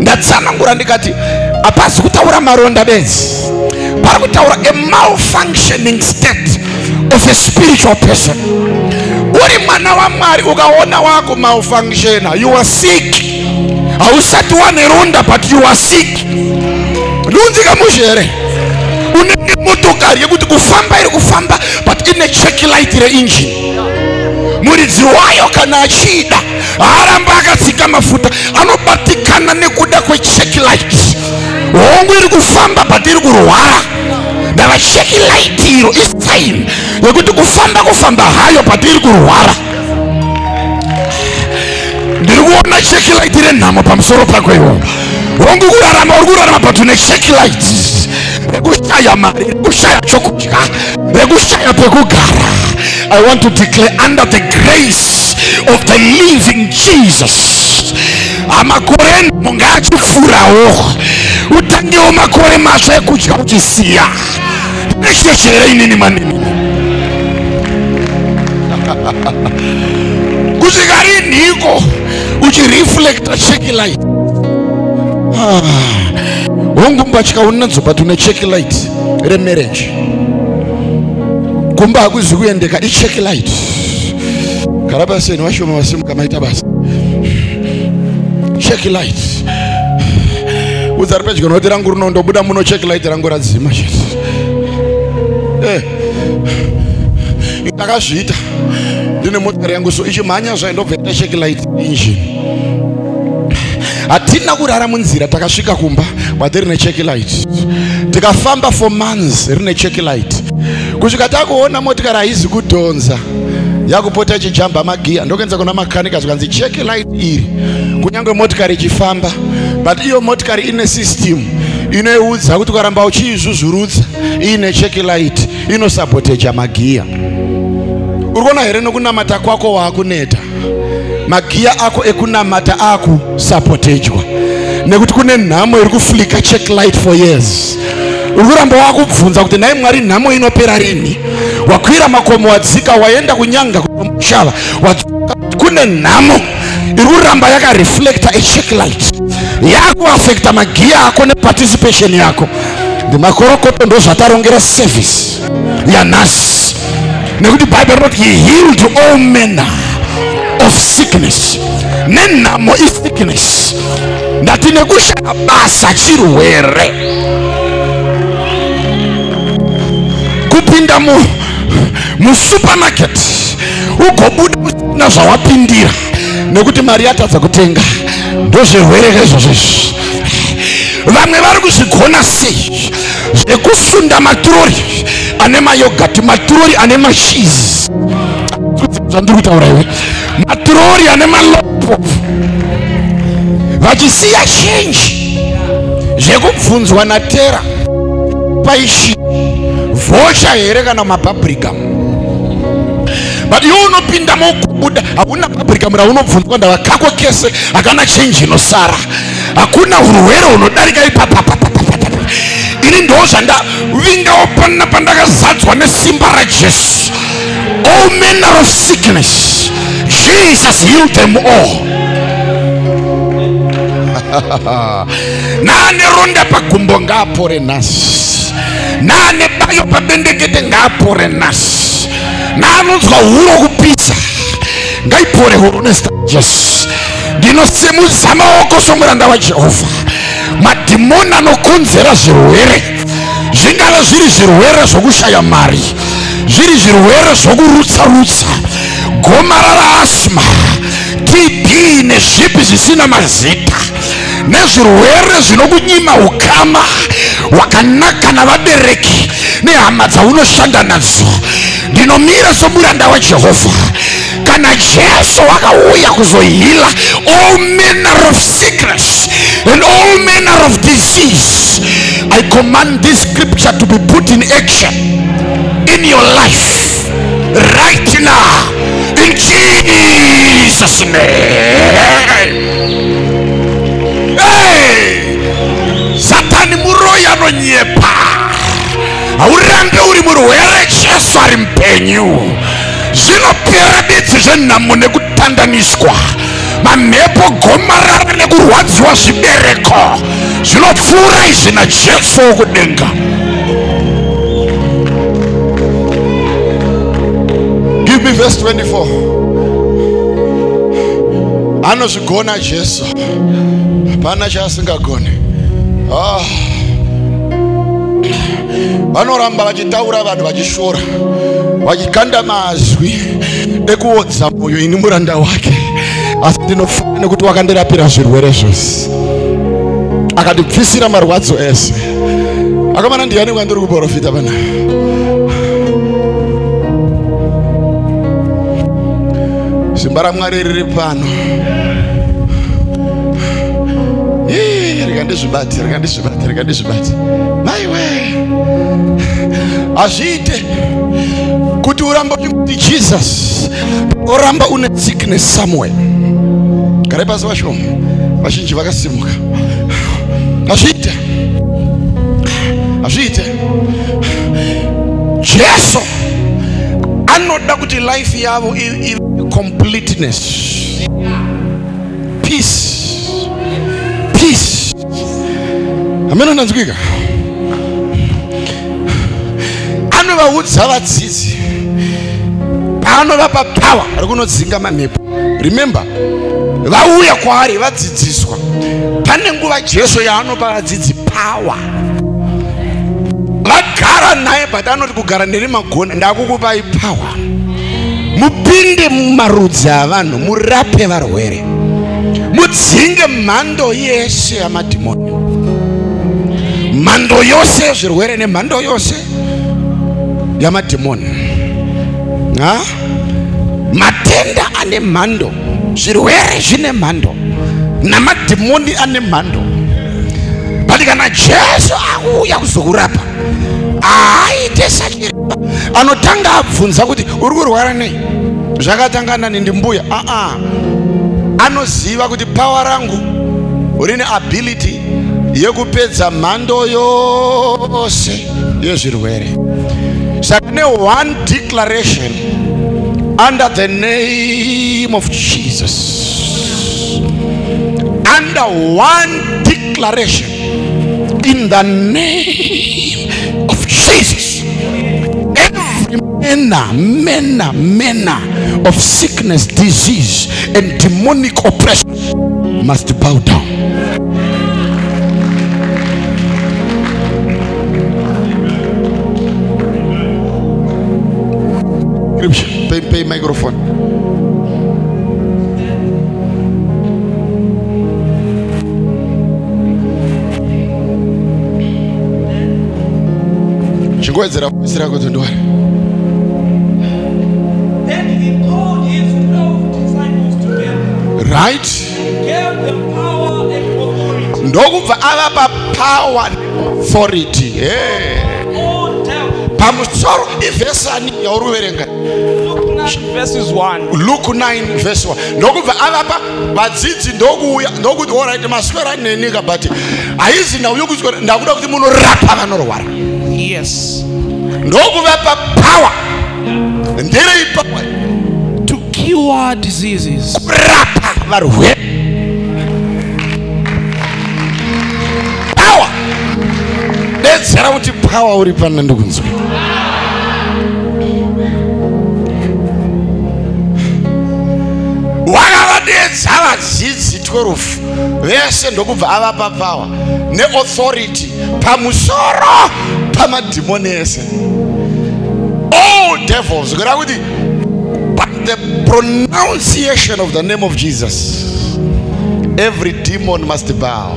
ndatsanangura ndikati hapazi kutaura maronda bedzi, pari kutaura a malfunctioning state of a spiritual person. Uri mwana waMwari, ukaona wako malfunctiona, you are sick. Hausati wane ronda, but you are sick. Lunzika mushere unenge motokari yekuti kufamba iri kufamba, but ine check light reengine. Muridzi wayo kana achida haaramba akatsika mafuta, anobatikana nekuda kwecheck light. Hongu iri kufamba, but iri kurwara. Ndava check light iro isign yekuti kufamba kufamba hayo, but iri kurwara. Ndiri kuona check light renhamo pamusoro pako iwo. Hongu kurarama uri kurarama, but une check light rekushaya mari, rekushaya chokudya, rekushaya pekugara. I want to declare under the grace of the living Jesus, amakore enhamo ngaachipfuurawo, utangewo makore matsva ekudya uchisiya. Ndinechechere inini manini kusvika rinhiko uchireflecta check light? Hongu mbatya unadzo, but une check light remarriage. Kumba hakuzi kuendeka, icheck light. Karabaseni vashoma vasimuka, maita basa. Check light. Udza ari pedyo noti rangu rinondobuda muno, check light rangu radzima chete. Ndakazviita ndine motikari yangu, so ichimhanya zvayo, ndobva ita check light engine. Hatina kurara munzira, takasvika kumba but rine check light. Tikafamba for months rine check light, kusvika takuona motikari haizi kudhonza, yakupota ichijamba magiya. Ndokuendesa kuna makanika, zvikanzi check light iri kunyange motikari ichifamba, but iyo motikari ine system inoiudza kuti ukaramba uchiizvuzvurudza iine check light inosaboteja magiya. Uri kuona here nokunamata kwako waakuneta? Magiya ako ekunamata akusapotejwa nekuti kune nhamo iri kuflika check light for years. Uri kuramba wakubvunza kuti nhai Mwari, nhamo inopera rini? Wakwira makomo, wadzika, waenda kunyanga kushava, kune nhamo iri kuramba yakareflecta a check light, yakuafecta magiya ako neparticipation yako. Ndimakorokoto, ndo zvatarongera service yanhasi, nekuti Bhaibheri rinoti he healed all manner of sickness. Nenhamo isickness. Ndati nekushaya basa chirwere, kupinda musupermarket ugobuda usina zvawapindira nekuti mari yatadza kutenga, ndozvirwere izvozvo izvi. Vamwe vari kuzvigona sei zvekusunda maturori ane mayogati, maturori ane machizi, zvandiri kutaura iwe, maturori ane malollipop, vachisiya chenji zvekubvunzwa nateller paishi voucher here kana mabubblegum? But iwe unopinda mokubuda hauna bubblegum raunobvunzwa, ndava kako kese hakana chenji inosara. Hakuna urwere hunodarika ipapapapapapa. Ini ndo zvandavingawo pana pandakazadzwa nesimba raJesu. All manner of sickness, Jesus healed them all. Naane ronda pagumbo ngaapore nhasi, naane bayo pabendekete ngaapore nhasi, naanonzwa huro kupisa. Ngaipore horo nezita Jesu. Ndinosimudza maoko somuranda waJehovha. Madhimoni anokonzera zvirwere, zvingava zviri zvirwere zvokushaya mari, zviri zvirwere zvokurutsa-rutsa, gomarara, asthma, TB nezvipi zvisina mazita, nezvirwere zvinokunyima ukama hwakanaka navabereki nehama dzaunoshanda nadzo. Ndinomira somuranda waJehovha. Kana Jesu wakauya kuzoheala all manner of sickness and all manner of disease, I command this scripture to be put in action in your life right now, in Jesus' name. Hey! Satani muroyi anonyepa. Haurambe uri murwere, Jesu ari mupenyu. Zvinopera bedzi zvenhamo nekutandaniswa, mamhepo, gomarara nekurwadziwa zvibereko zvinopfuura izvi naJesu wokudenga. Give me verse 24. Anozvigona Jesu, hapana chaasingagoni. Ah. Vanoramba vachitaura, vanhu vachishora, vachikanda mazwi ekuodza mwoyo ini muranda wake, asi ndinofara nekuti wakandirapira zvirwere zvose, akandibvisira marwadzo ese. Akamana, ndiani kwandiri kuprofita pana? Simba raMwari riri pano. Rikandizvibate, rikandizvibate, rikandizvibate. Maiwe, hazviite kuti uramba uchikuti Jesus, oramba une sickness somewhere. Garai pasi vashoma, vazhinji vakasimuka. Hazviite, hazviite. Jesu anoda kuti life yavo ive completeness, peace, peace. Hameno ndanzwika. Anovaudza vadzidzi paanovapa power rekunodzinga mamhepo. Remember, vauya kwaari vadzidziswa. Pane nguva Jesu yaanopa vadzidzi power, vagara naye, but anoti kugara neni magona, ndakukupai power, mupinde mumarudzi avanhu, murape varwere, mudzinge mhando yese yamadhimoni, mhando yose yezvirwere nemhando yose yamadhimoni. Ha? Matenda ane mhando, zvirwere zvine mhando, namadhimoni ane mhando. But kana Jesu akuuya kuzokurapa, haaite sachiremba anotanga abvunza kuti uri kurwara nei, zvakatanga nani, ndimbuya. Aa, anoziva kuti power rangu rine ability yekupedza mhando yose yezvirwere. Saka ne-one declaration under the name of Jesus, under one declaration in the name of Jesus, every manner of sickness, disease and demonic oppression must bow down. Scripture. Pay, pay microphone. Chingowedzera voice rako, tondwara. Then he called his 12 disciples together and gave them power and authority Ndokubva avapa power, authority. Hey. all devils. Pamusoro ivhesani yauri kuverenga? Luke 9 verses 1. Luke 9 verse 1. Ndokubva avapa vadzidzi, ndokuuya ndokuti, alright, maswera nenika, but haizi nhau yokuswera, ndakuda kuti munorapa vanorwara. Ndokuvapa power. Nderei power? To cure diseases. Kurapa varwere. Power. Dedzera kuti power uri pana, ndikunzwa. Akadaidza vadzidzi 12 vese ndokubva avapa power neauthority pamusoro pamadhimoni ese. All devils. Kureva kuti by the pronunciation of the name of Jesus, every demon must bow.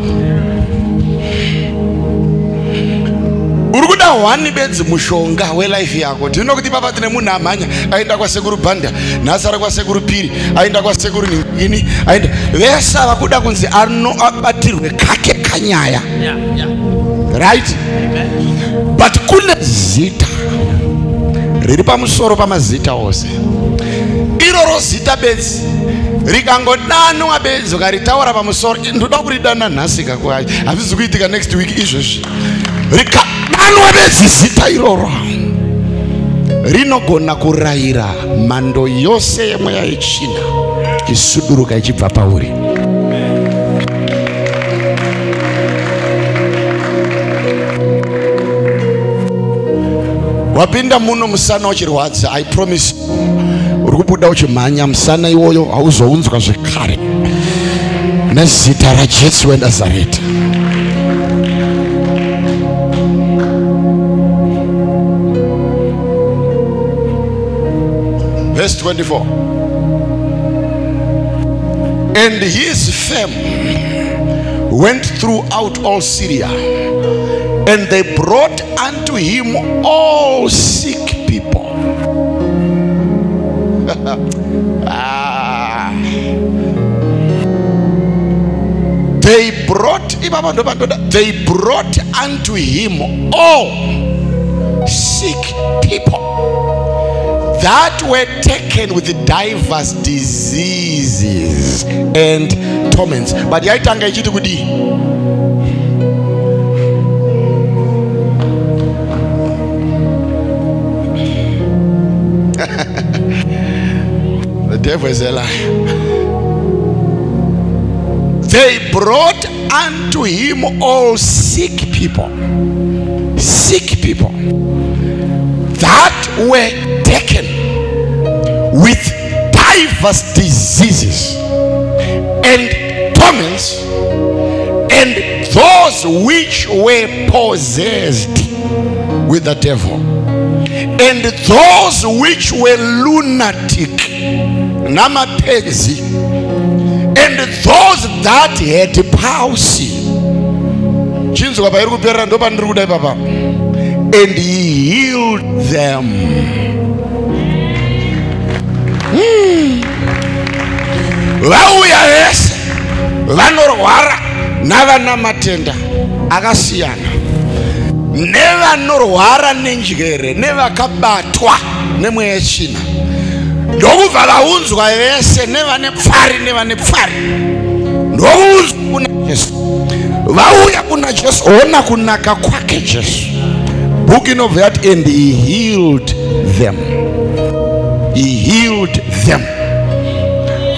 Uri kuda one bedzi mushonga welife yako. Ndino kuti papa tine munhu amhanya aenda kwasekuru Bhanda, nhasi ari kwasekuru Piri, aenda kwasekuru Ningini, aenda vese ava kuda kunzi abatirwe kake kanyaya. Yeah. Right? Amen. But kune zita riri pamusoro pamazita ose. Iroro zita bedzi rikangodanwa bedzi ukaritaura pamusoro, ndoda kuridana nhasi kako, hazvizi kuitika next week izvezvi. Rikadanwa bedzi zita iroro rinogona kurayira mhando yose yemweya yetsvina isuduruka ichibva pauri. Wapinda muno musana uchirwadza, I promise uri kubuda uchimhanya musana iwoyo hauzounzwa zvekare nezita raJesu weNazareta. Verse 24. And his fame went throughout all Syria, and they brought unto him all sick people. They brought unto him all sick people that were taken with diverse diseases and torments. But yaitanga ichiti kudii? The devil is a liar. They brought unto him all sick people that were taken with diverse diseases and torments, and those which were possessed with the devil, and those which were lunatic, namapenzi, and those that had palsy. Chinzwa pairi kuperera ndopandiri kuda ipapa. And he healed them. Vauya vese vanorwara navana matenda akasiyana, nevanorwara nenjere, nevakabatwa nemweya yetsvina, ndokubva vaunzwa vese nevane pfari ndokuunzwa kuna Jesu. Vauya kuna Jesu, ona kunaka kwake Jesu. Book inobva yati, and he healed them. He healed them.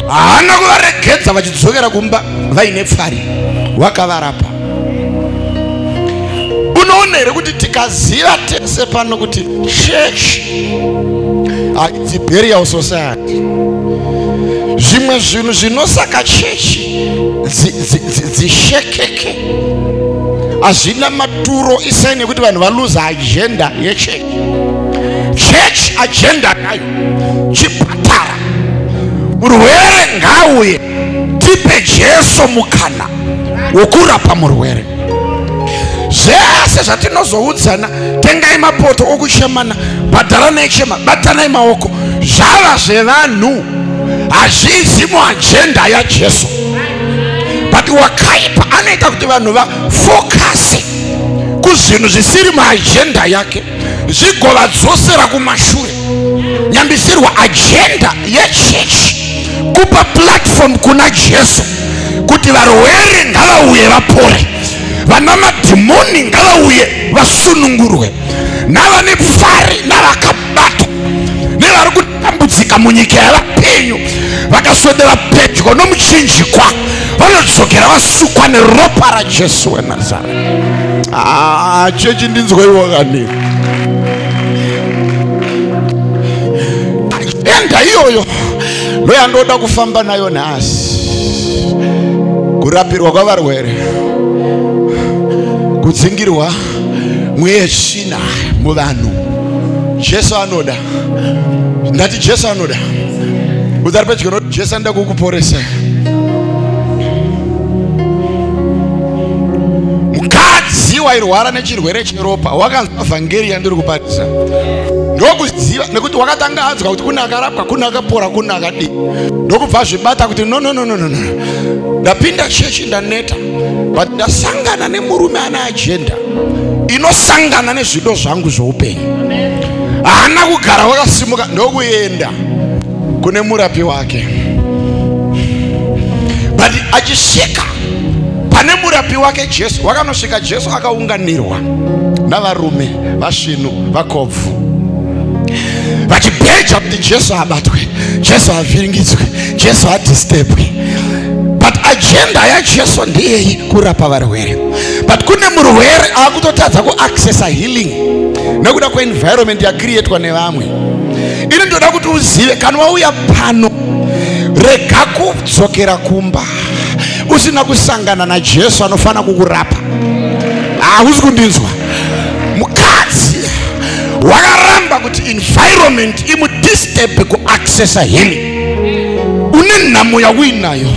Haana kuvaregedza vachidzokera kumba vaine pfari, wakavarapa. Unoona here kuti tikaziva tese pano kuti church it's a burial society. Zvimwe zvinhu zvinosaka chechi dzishekeke hazvina maturo, isaini yekuti vanhu valuza agenda yechechi. Church agenda nayo chipatara, murwere ngauye tipe Jesu mukana wokurapa murwere. Zvese zvatinozoudzana, tengai mapoto okuchemana, bhadharanai chema, batanai maoko, zvava zvevanhu, hazvizi muagenda yaJesu. But wakaipa anoita kuti vanhu vafokase kuzvinhu zvisiri muagenda yake, zvigovadzosera kumashure. Nyambisirwa agenda yechechi kupa platform kuna Jesu kuti varwere ngavauye vapore, vana madhimoni ngavauye vasunungurwe, navane pfari navakabatwa nevari kutambudzika munyika yavapenyu vakaswedera pedyo nomuchinjikwa vanodzokera vasukwa neropa raJesu weNazareta. Chechi ndinzweiwo kani. Agenda iyoyo ndoyandoda kufamba nayo nhasi. Kurapirwa kwavarwere, kudzingirwa mweya yetsvina muvanhu. Jesu anoda. Ndati Jesu anoda. Udari pedyo noti Jesu anoda kukuporesa. Mukadzi wairwara nechirwere cheropa wakanzwa vhangeri yandiri kuparidza, ndokuziva nekuti wakatanga anzwa kuti kune akarapwa, kune akapora, kune akadii, ndokubva zvibata kuti no no no no no, ndapinda chechi ndaneta, but ndasangana nemurume ane agenda inosangana nezvido zvangu zvoupenyu. Haana kugara wakasimuka ndokuenda kune murapi wake, but achisvika pane murapi wake Jesu, wakanosvika Jesu akaunganirwa navarume vasvinu vakobvu, vachibheja kuti Jesu abatwe, Jesu avhiringidzwe, Jesu adistebwe. But agenda yaJesu ndeyei? Kurapa varwere. But kune murwere akutotadza kuaccessa healing nekuda kweenvironment yacreatwa nevamwe. Ini ndoda kuti uzive, kana wauya pano, rega kudzokera kumba usina kusangana naJesu anofana kukurapa. Hausi kundinzwa? Mukadzi wakaramba kuti environment imudisturb kuaccessa healing. Une nhamo yauinayo,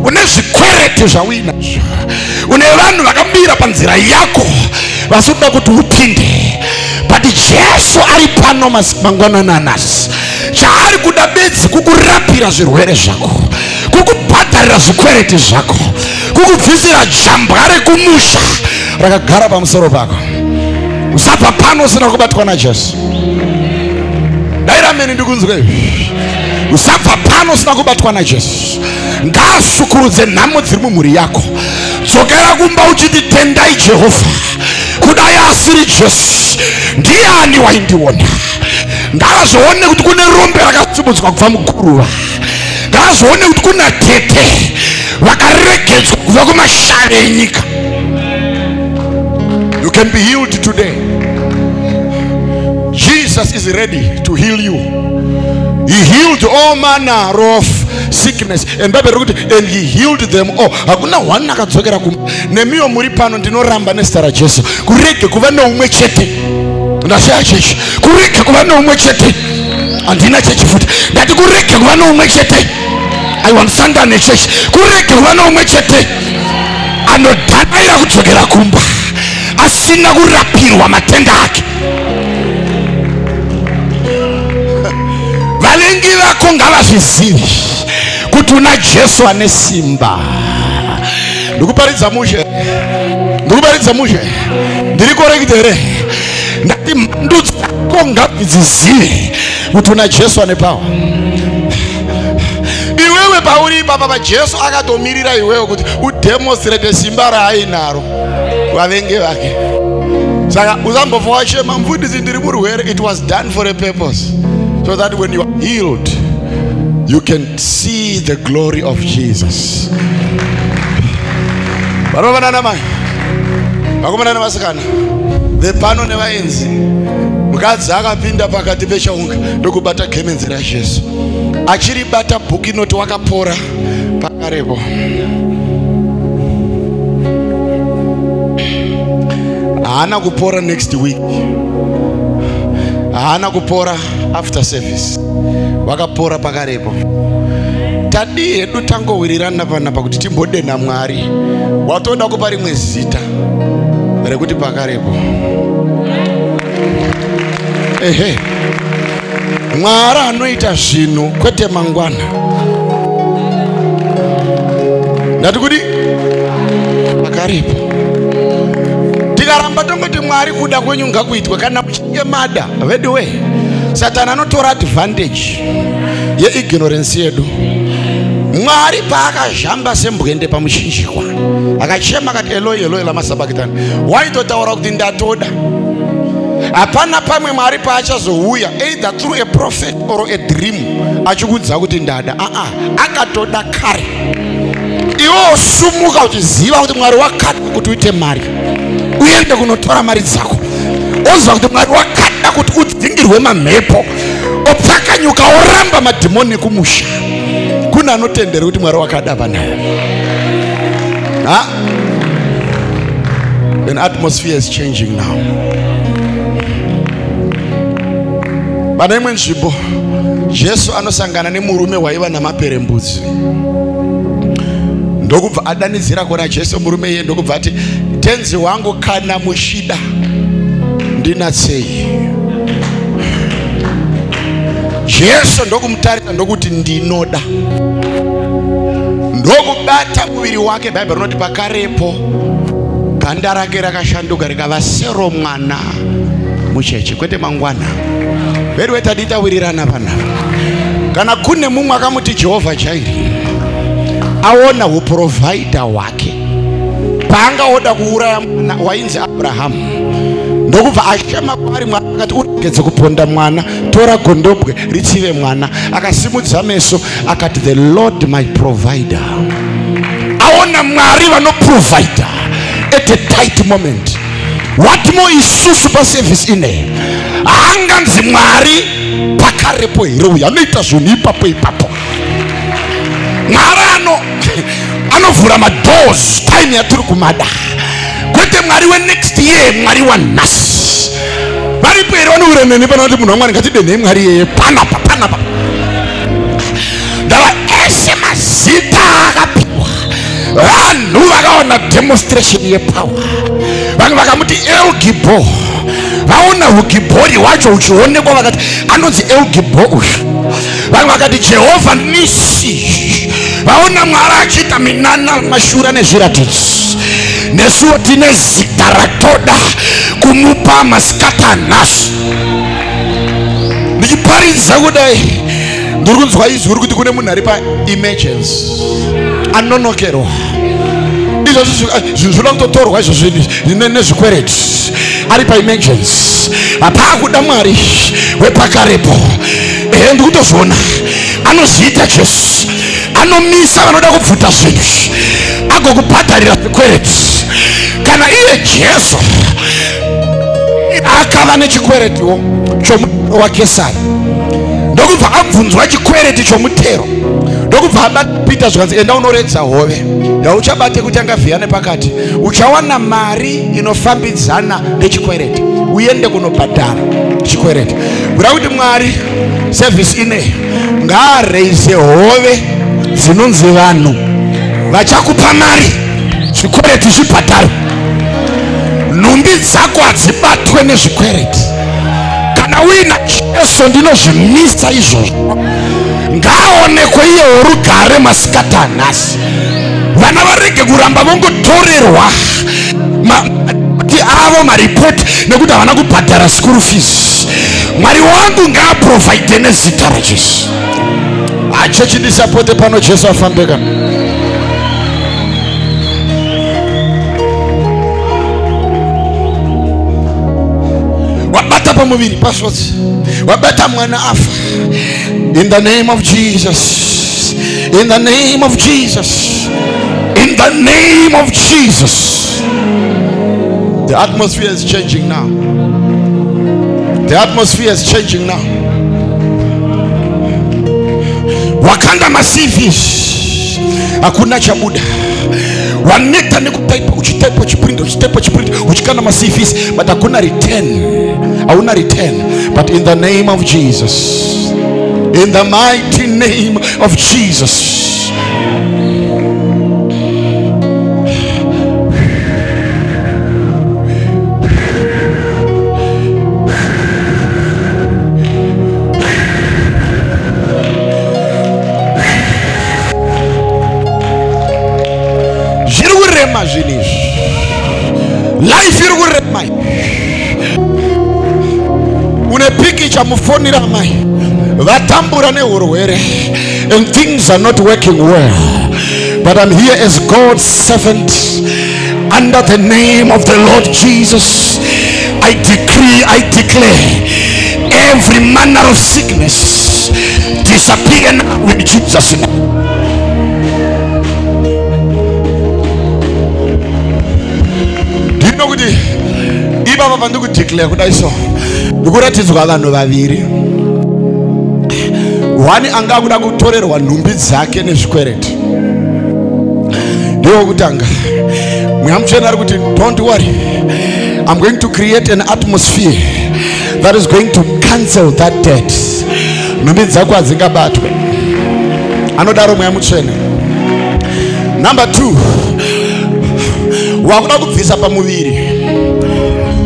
une zvikwereti zvauinazvo, une vanhu vakamira panzira yako vasikuda kuti upinde, but Jesu ari pano mangwanani anasi. Chaari kuda bedzi kukurapira zvirwere zvako, kukubhadharira zvikwereti zvako, kukubvisira jambwa rekumusha rakagara pamusoro pako. Usabva pano usina kubatwa naJesu. Dai rameni ndikunzwe. Usabva pano usina kubatwa naJesu. Ngaasukurudze nhamo dziri mumhuri yako. Dzokera kumba uchiti tendai Jehovha, kudai asiri Jesu ndiani waindiona. Ngazvione kuti kune rombe rakasimudzwa kubva muguruva. Ngazvione kuti kuna tete vakaregedzwa kubva kumashave enyika. You can be healed today. Jesus is ready to heal you. He healed all manner of sickness. And Bible rikuti, and he healed them all. Hakuna one akadzokera kumba. Nemiwo muri pano ndinoramba nezita raJesu. Kurege kuva neumwe chete. Ndashaya chechi. Kurege kuva neumwe chete. Handina chechi futi. Ndati kurege kuva neumwe chete. Aiwa musangane chechi. Kurege kuva neumwe chete anodhanaira kudzokera kumba asina kurapirwa matenda ake. Vavengi vako ngavazvizive kuti una Jesu ane simba. Ndikuparidza mushe, ndikuparidza mushe, ndiri correct here? Ndati mhandu dzako ngadzizive kuti una Jesu ane power. Iwewe pauri ipapa paJesu akatomirira iwewe kuti udemonstrate simba raainaro vavenge vake. Saka usambofa wachema, mfundisi ndiri murwere. It was done for a purpose, so that when you are healed you can see the glory of Jesus. Varume namai, vakomana nevasikana, vepano nevaenzi, mukadzi akapinda pakati pechaunga ndokubata gemenzi raJesu. Achiribata bhuku inoti wakapora pakarepo. Haana kupora next week, haana kupora after service, wakapora pakarepo. Tadii hedu tangowirirana panapa kuti timbodena Mwari. Watoda kupa rimwe zita rekuti pakarepo. Ehe, Mwari anoita zvinhu kwete mangwana. Ndati kudi pakarepo. Tikaramba tongoti Mwari kuda kwenyu ngakuitwe, kana muchinge mada veduwe, Satani anotora advantage yeignorance yedu. Mwari paakazhamba sembwende pamuchinjikwa akachema akati Eloi Eloi lama sabachthani, waitotaura kuti ndatoda. Hapana pamwe Mwari paachazouya either through a prophet or a dream achikudza kuti ndada. Akatoda kare. Iwe usumuka uchiziva kuti Mwari wakada kuti uite mari, uende kunotora mari dzako. Oziva kuti Mwari wakada kuti udzingirwe mamhepo, opfakanyuka oramba madhimoni ekumusha. Kuna Kune anotendera kuti Mwari wakada panapa. Ha? An atmosphere is changing now. Pane imwe nzvimbo Jesu anosangana nemurume waiva namaperembudzi. Ndokubva adanidzira kuna Jesu murume iye ndokubva ati, tenzi wangu kana muchida ndinatsei. Jesu ndokumutarisa ndokuti ndinoda. Ndokubata muviri wake. Bhaibheri rinoti pakarepo ganda rake rakashanduka rikava sero mwana mucheche, kwete mangwana. Veduwe taditawirirana pana. Kana kune mumwe akamuti Jehovha Jireh, aona uprovider wake paangaoda kuuraya mwana wainzi Abrahamu, ndokubva achema kwaari Mwari akati uregedze kuponda mwana, tora gondobwe ritsive mwana. Akasimudza meso akati the Lord my provider. Aona Mwari vanoprovider at a tight moment. What more isusu paservice ine haanganzi Mwari pakarepo here uyu anoita zvinhu ipapo ipapo. Mwari anovhura madoors time yatiri kumada, kwete Mwari wenext year, Mwari wanhasi. Varipo here vanowirirana neni pana kuti munhu waMwari ngatidenhei Mwari iyeye panapa panapa. Ndava ese mazita akapiwa vanhu vakaona demonstration yepower. Vamwe vakamuti El Gibor, vaona ugibhori hwacho uchionekwa vakati anonzi El Gibor uyu. Vamwe vakati Jehovha Nisi, vaona Mwari achiita minana mashura nezviratidzo. Nesuwo tine zita ratoda kumupa masikati anhasi. Ndichiparidza kudai ndiri kunzwa izwi riri kuti kune munhu ari paemergency anonokerwa. Izvozvo zvinhu zvinoda kutotorwa izvozvo nezvikwereti, ari paemergency. Hapaakuda Mwari wepakarepo. Ehe, ndikutozviona anozviita Jesu, anomisa vanoda kubvuta zvinhu agokubhadharira zvikwereti. Kana iye Jesu akava nechikweretiwo chomutero waKesari, ndokubva abvunzwa chikwereti chomutero, ndokubva abata Peter zvikanzi enda unoredza hove yauchabate kuti angavhiya nepakati, uchawana mari inofambidzana nechikwereti, uende kunobhadhara chikwereti. Kuda kuti Mwari service ine ngaareise hove dzinonzi vanhu vachakupa mari zvikwereti zvibhadharwe. Nhumbi dzako hadzibatwe nezvikwereti. Kana uina Jesu ndinozvimisa izvozvo. Ngaaonekwe iye worugare masikati anhasi. Vana varege kuramba vongotorerwa mati avo maripoti nekuti havana kubhadhara school fees. Mwari wangu ngaaprovide nezita raJesu. Achechi ndisapote pano Jesu afambeka. Wabata pamuviri pasvotsi, wabata mwana afa. In the name of Jesus, in the name of Jesus, in the name of Jesus. The atmosphere is changing now. The atmosphere is changing now. Wakanda maCVs hakuna chabuda. Waneta nekutaipa, uchitaipa, uchiprinta, uchitaipa, uchiprinta, uchikanda maCVs, but hakuna return, hauna return. But in the name of Jesus, in the mighty name of Jesus, zviri kurema zvinhu izvi. Life iri kurema. Une pikicha mufonera amai vatambura neurwere and things are not working well, but I'm here as God's servant under the name of the Lord Jesus. I decree, I declare every manner of sickness disappear now in Jesus' name. Ndinokuti ipapa pandikudeclare kudai so, ndikuratidzwa vanhu vaviri. One anga akuda kutorerwa nhumbi dzake nezvikwereti. Ndiwo kutanga. Mweya Mutsvene ari kuti don't worry, I'm going to create an atmosphere that is going to cancel that debt. Nhumbi dzako hadzingabatwe. Anodaro Mweya Mutsvene. Number 2, wakuda kubvisa pamuviri.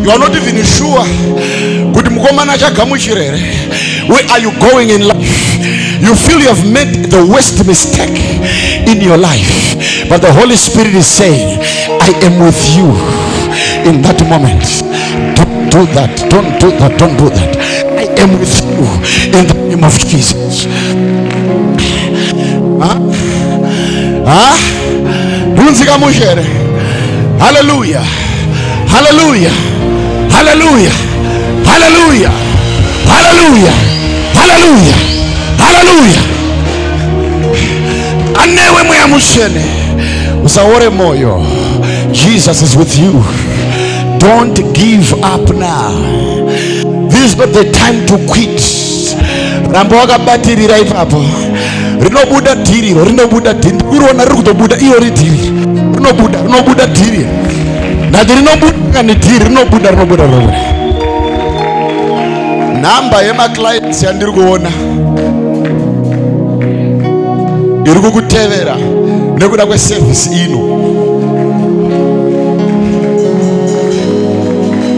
You are not even sure kuti mukomana achagamuchira here. Where are you going in life? You feel you have made the worst mistake in your life, but the Holy Spirit is saying, I am with you in that moment. Don't do that, don't do that, don't do that. I am with you in the name of Jesus. Huh? Huh? Hallelujah. Hallelujah. Hallelujah. Hallelujah. Hallelujah. Hallelujah. Hallelujah. Anewe Mweya Mutsvene. Usaore moyo. Jesus is with you. Don't give up now. This is not the time to quit. Ramba wakabatirira ipapo. Rinobuda dhiri, rinobuda dhiri. Uriona riri kutobuda iyo ridhiri. Rinobuda, rinobuda dhiri. Ndati rinobuda ni dhiri, rinobuda, rinobuda, rinobuda. Namba yemaclients yandiri kuona iri kukutevera nekuda kweservice ino.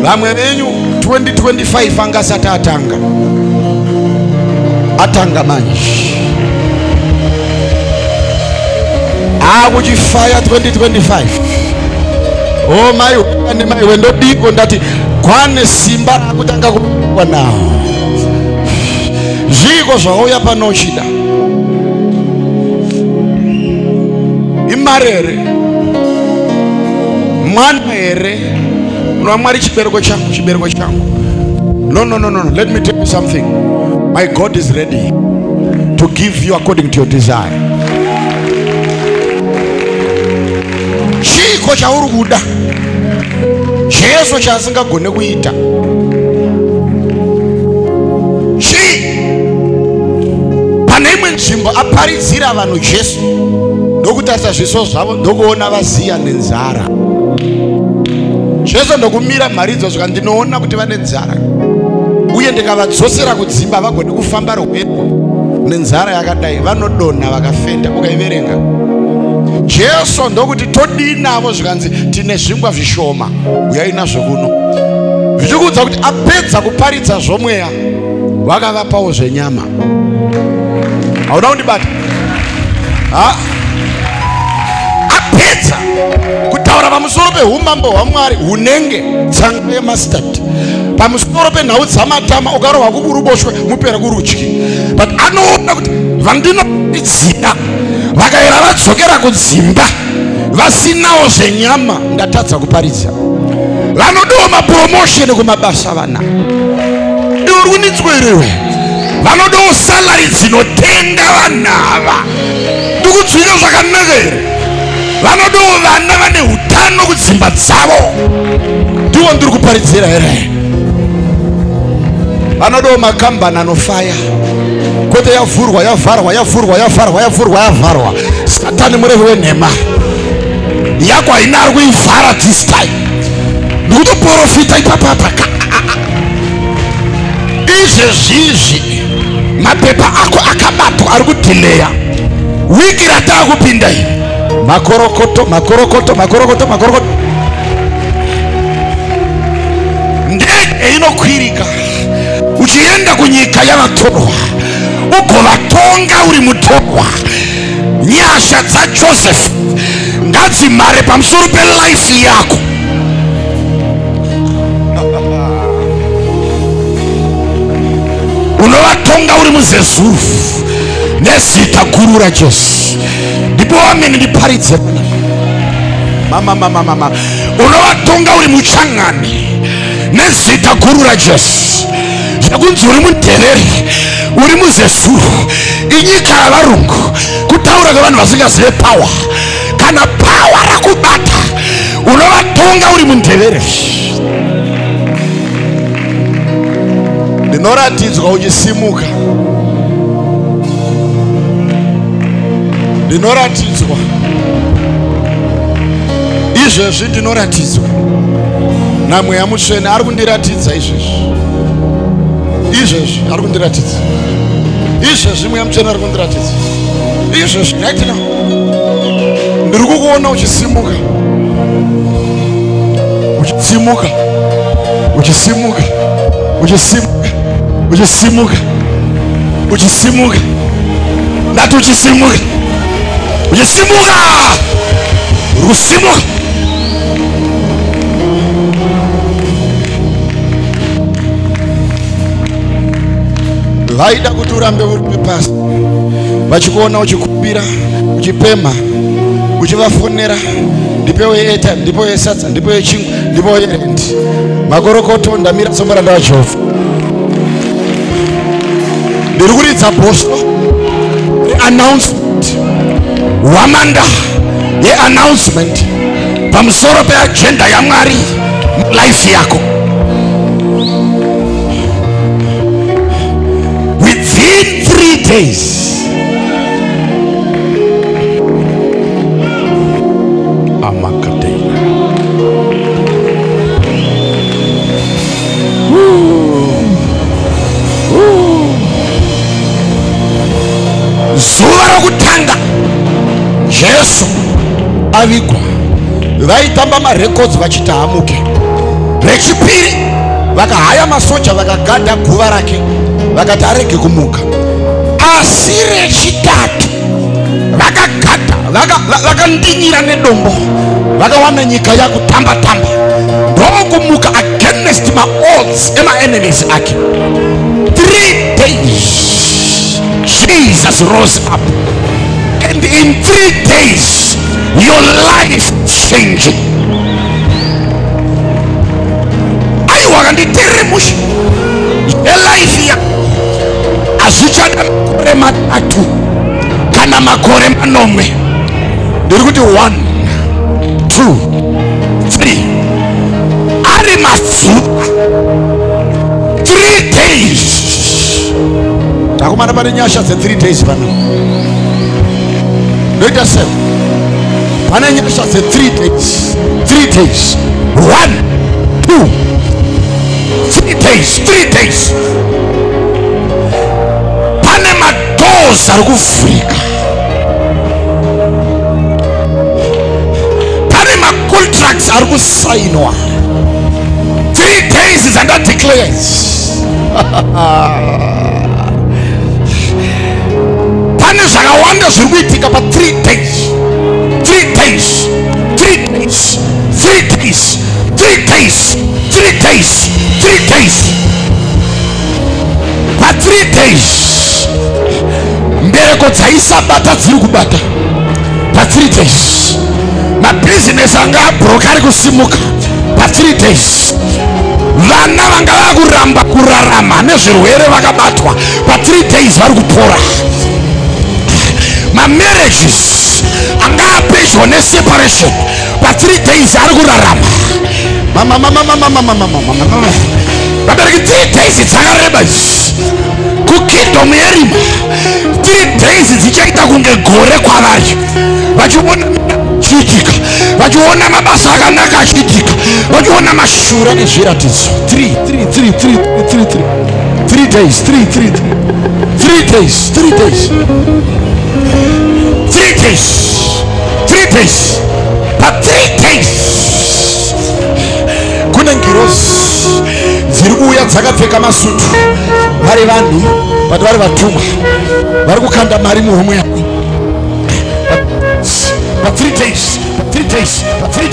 Vamwe venyu 2025 angasati atanga. Atanga manje. Akuchifaya 2025. Oh my, my wendodiko ndati kwane simba rakutanga kuwa nawo. Zviko zvauya pano uchida. Imari here? Mwana here? Unova Mwari chibereko changu, chibereko changu. No, no, no, no. Let me tell you something. My God is ready to give you according to your desire. Chiko chauri kuda. Jesu chaasingagone kuita. Chi pane imwe nzvimbo aparidzira vanhu Jesu ndokutarisa zviso zvavo ndokuona vaziya nenzara. Jesu ndokumira mharidzo zvika ndinoona kuti vane nzara uye ndikavadzosera kudzimba vagone kufamba rwendo nenzara yakadai vanodonha vakafenda. Ukaiverenga Jesu ndokuti todii navo zvikanzi tine zvingwa zvishoma uyai nazvo kuno. Zvichikuudza kuti apedza kuparidza zvomweya vakavapawo zvenyama. Hauna kundibata? Apedza kutaura pamusoro peumambo hwaMwari hunenge tsanga yemustard, pamusoro penhau dzamatama ukarohwa kuruboshwe mupera kurudyi. But anoona kuti vandinoparidzira vakaera vadzokera kudzimba vasinawo zvenyama, ndatadza kuparidza. Vanodawo mapromotion kumabasa vana. Iwe uri kundinzwa here? Vanodawo salary dzinotenga vanava. Ndikudzwira zvakanaka here? Vanodawo vana vane utano kudzimba dzavo. Ndiwo ndiri kuparidzira here? Vanodawo makambani anofaya. Kwete yavhurwa, yavharwa, yavhurwa, yavharwa, yavhurwa, yavharwa. Satani murevi wenhema. Yako haina ari kuivhara this time. Ndikutoprofita ipapapa. Izvezvizvi mapepa ako akabatwa ari kudhileya. Wiki ratakupinda iyi. Makorokoto, makorokoto, makorokoto, makorokoto. Ndege inokwirika uchienda kunyika yavatorwa ugovatonga uri mutorwa. Nyasha dzaJoseph ngadzimare pamusoro pelaifi yako. Unovatonga uri muzezuru nezita guru raJesu. Ndipo amene ndiparidze. Mama, mama, mama. Unovatonga uri muchangani nezita guru raJesu. Zvakunzi uri mutereri, uri muzezuru. Inyika yavarungu kutaura kwevanhu vasingazive power. Kana power rakubata unovatonga uri mundevere. Ndinoratidzwa uchisimuka Ndinoratidzwa izvezvi, ndinoratidzwa namweya mutsvene ari kundiratidza izvezvi, izvezvi ari kundiratidza izvezvi, mweya mutsvene ari kundiratidza izvezvi right now. Ndiri kukuona uchisimuka, uchisimuka, uchisimuka, uchisimuka, uchisimuka, uchisimuka. Ndati uchisimuka, uchisimuka, uri kusimuka. Vaida kuti urambe uri pasi, vachikuona uchikumbira, uchipemha, uchivafonera, ndipewo airtime, ndipewo yesadza, ndipewo yechingwa, ndipewo yerent. Makorokoto, ndamira somuranda waJehovha. Ndiri kuridza bhosvo reannouncement, hwamanda yeannouncement pamusoro peagenda yaMwari mulife yako. Within 3 days amakatela. Zuva rokutanga Jesu avigwa, vaitamba marekodzi vachiti hamuke. Rechipiri vakahaya masoja vakagadha guva rake, vakati arege kumuka. Asi rechitatu vakagadha, vakandinyira nedombo, vakawana nyika yakutamba tamba, ndokumuka against maodds emaenemies ake. 3 days Jesus rose up, and in 3 days your life changing. Aiwa kanditeremusha yelife ya hazvichada makore 3 kana makore 7. Ndiri kuti 1 2 3 ari mazuva 3 days. Takumana pane nyasha dze 3 days pano. Ndoita sei? Pane nyasha dze 3 days. 3 days. 1 2 3 days. 3 days. Pane madoors ari kuvhurika. Pane macontracts ari kusainwa. 3 days is under declares. Pane zvakawanda zviri kuitika pa 3 days. 3 days. 3 days. 3 days. 3 days. 3 days. 3 days. Pa 3 days mbereko dzaisabata dziri kubata. Pa 3 days mabhizinesi anga abroka ari kusimuka. Pa 3 days vana vanga vakuramba kurarama nezvirwere vakabatwa. Pa 3 days vari kupora. Mamarriages anga apedyo neseparation, pa 3 days ari kurarama. Vabereki, 3 days dzakareba idzi kukingdom yerima. 3 days dzichaita kunge gore kwavari, vachiona chiitika, vachiona mabasa akanaka achiitika, vachiona mashura nezviratidzo. 3 3 3 3 3 3 3 days. 3 3 3 3 days. 3 days. 3 days. 3 days. Pa 3 days kune ngirozi dziri kuuya dzakapfeka masutu, vari vanhu but vari vatumwa, vari kukanda mari muhomwe yako. Pa 3 days. Pa 3 days. Pa 3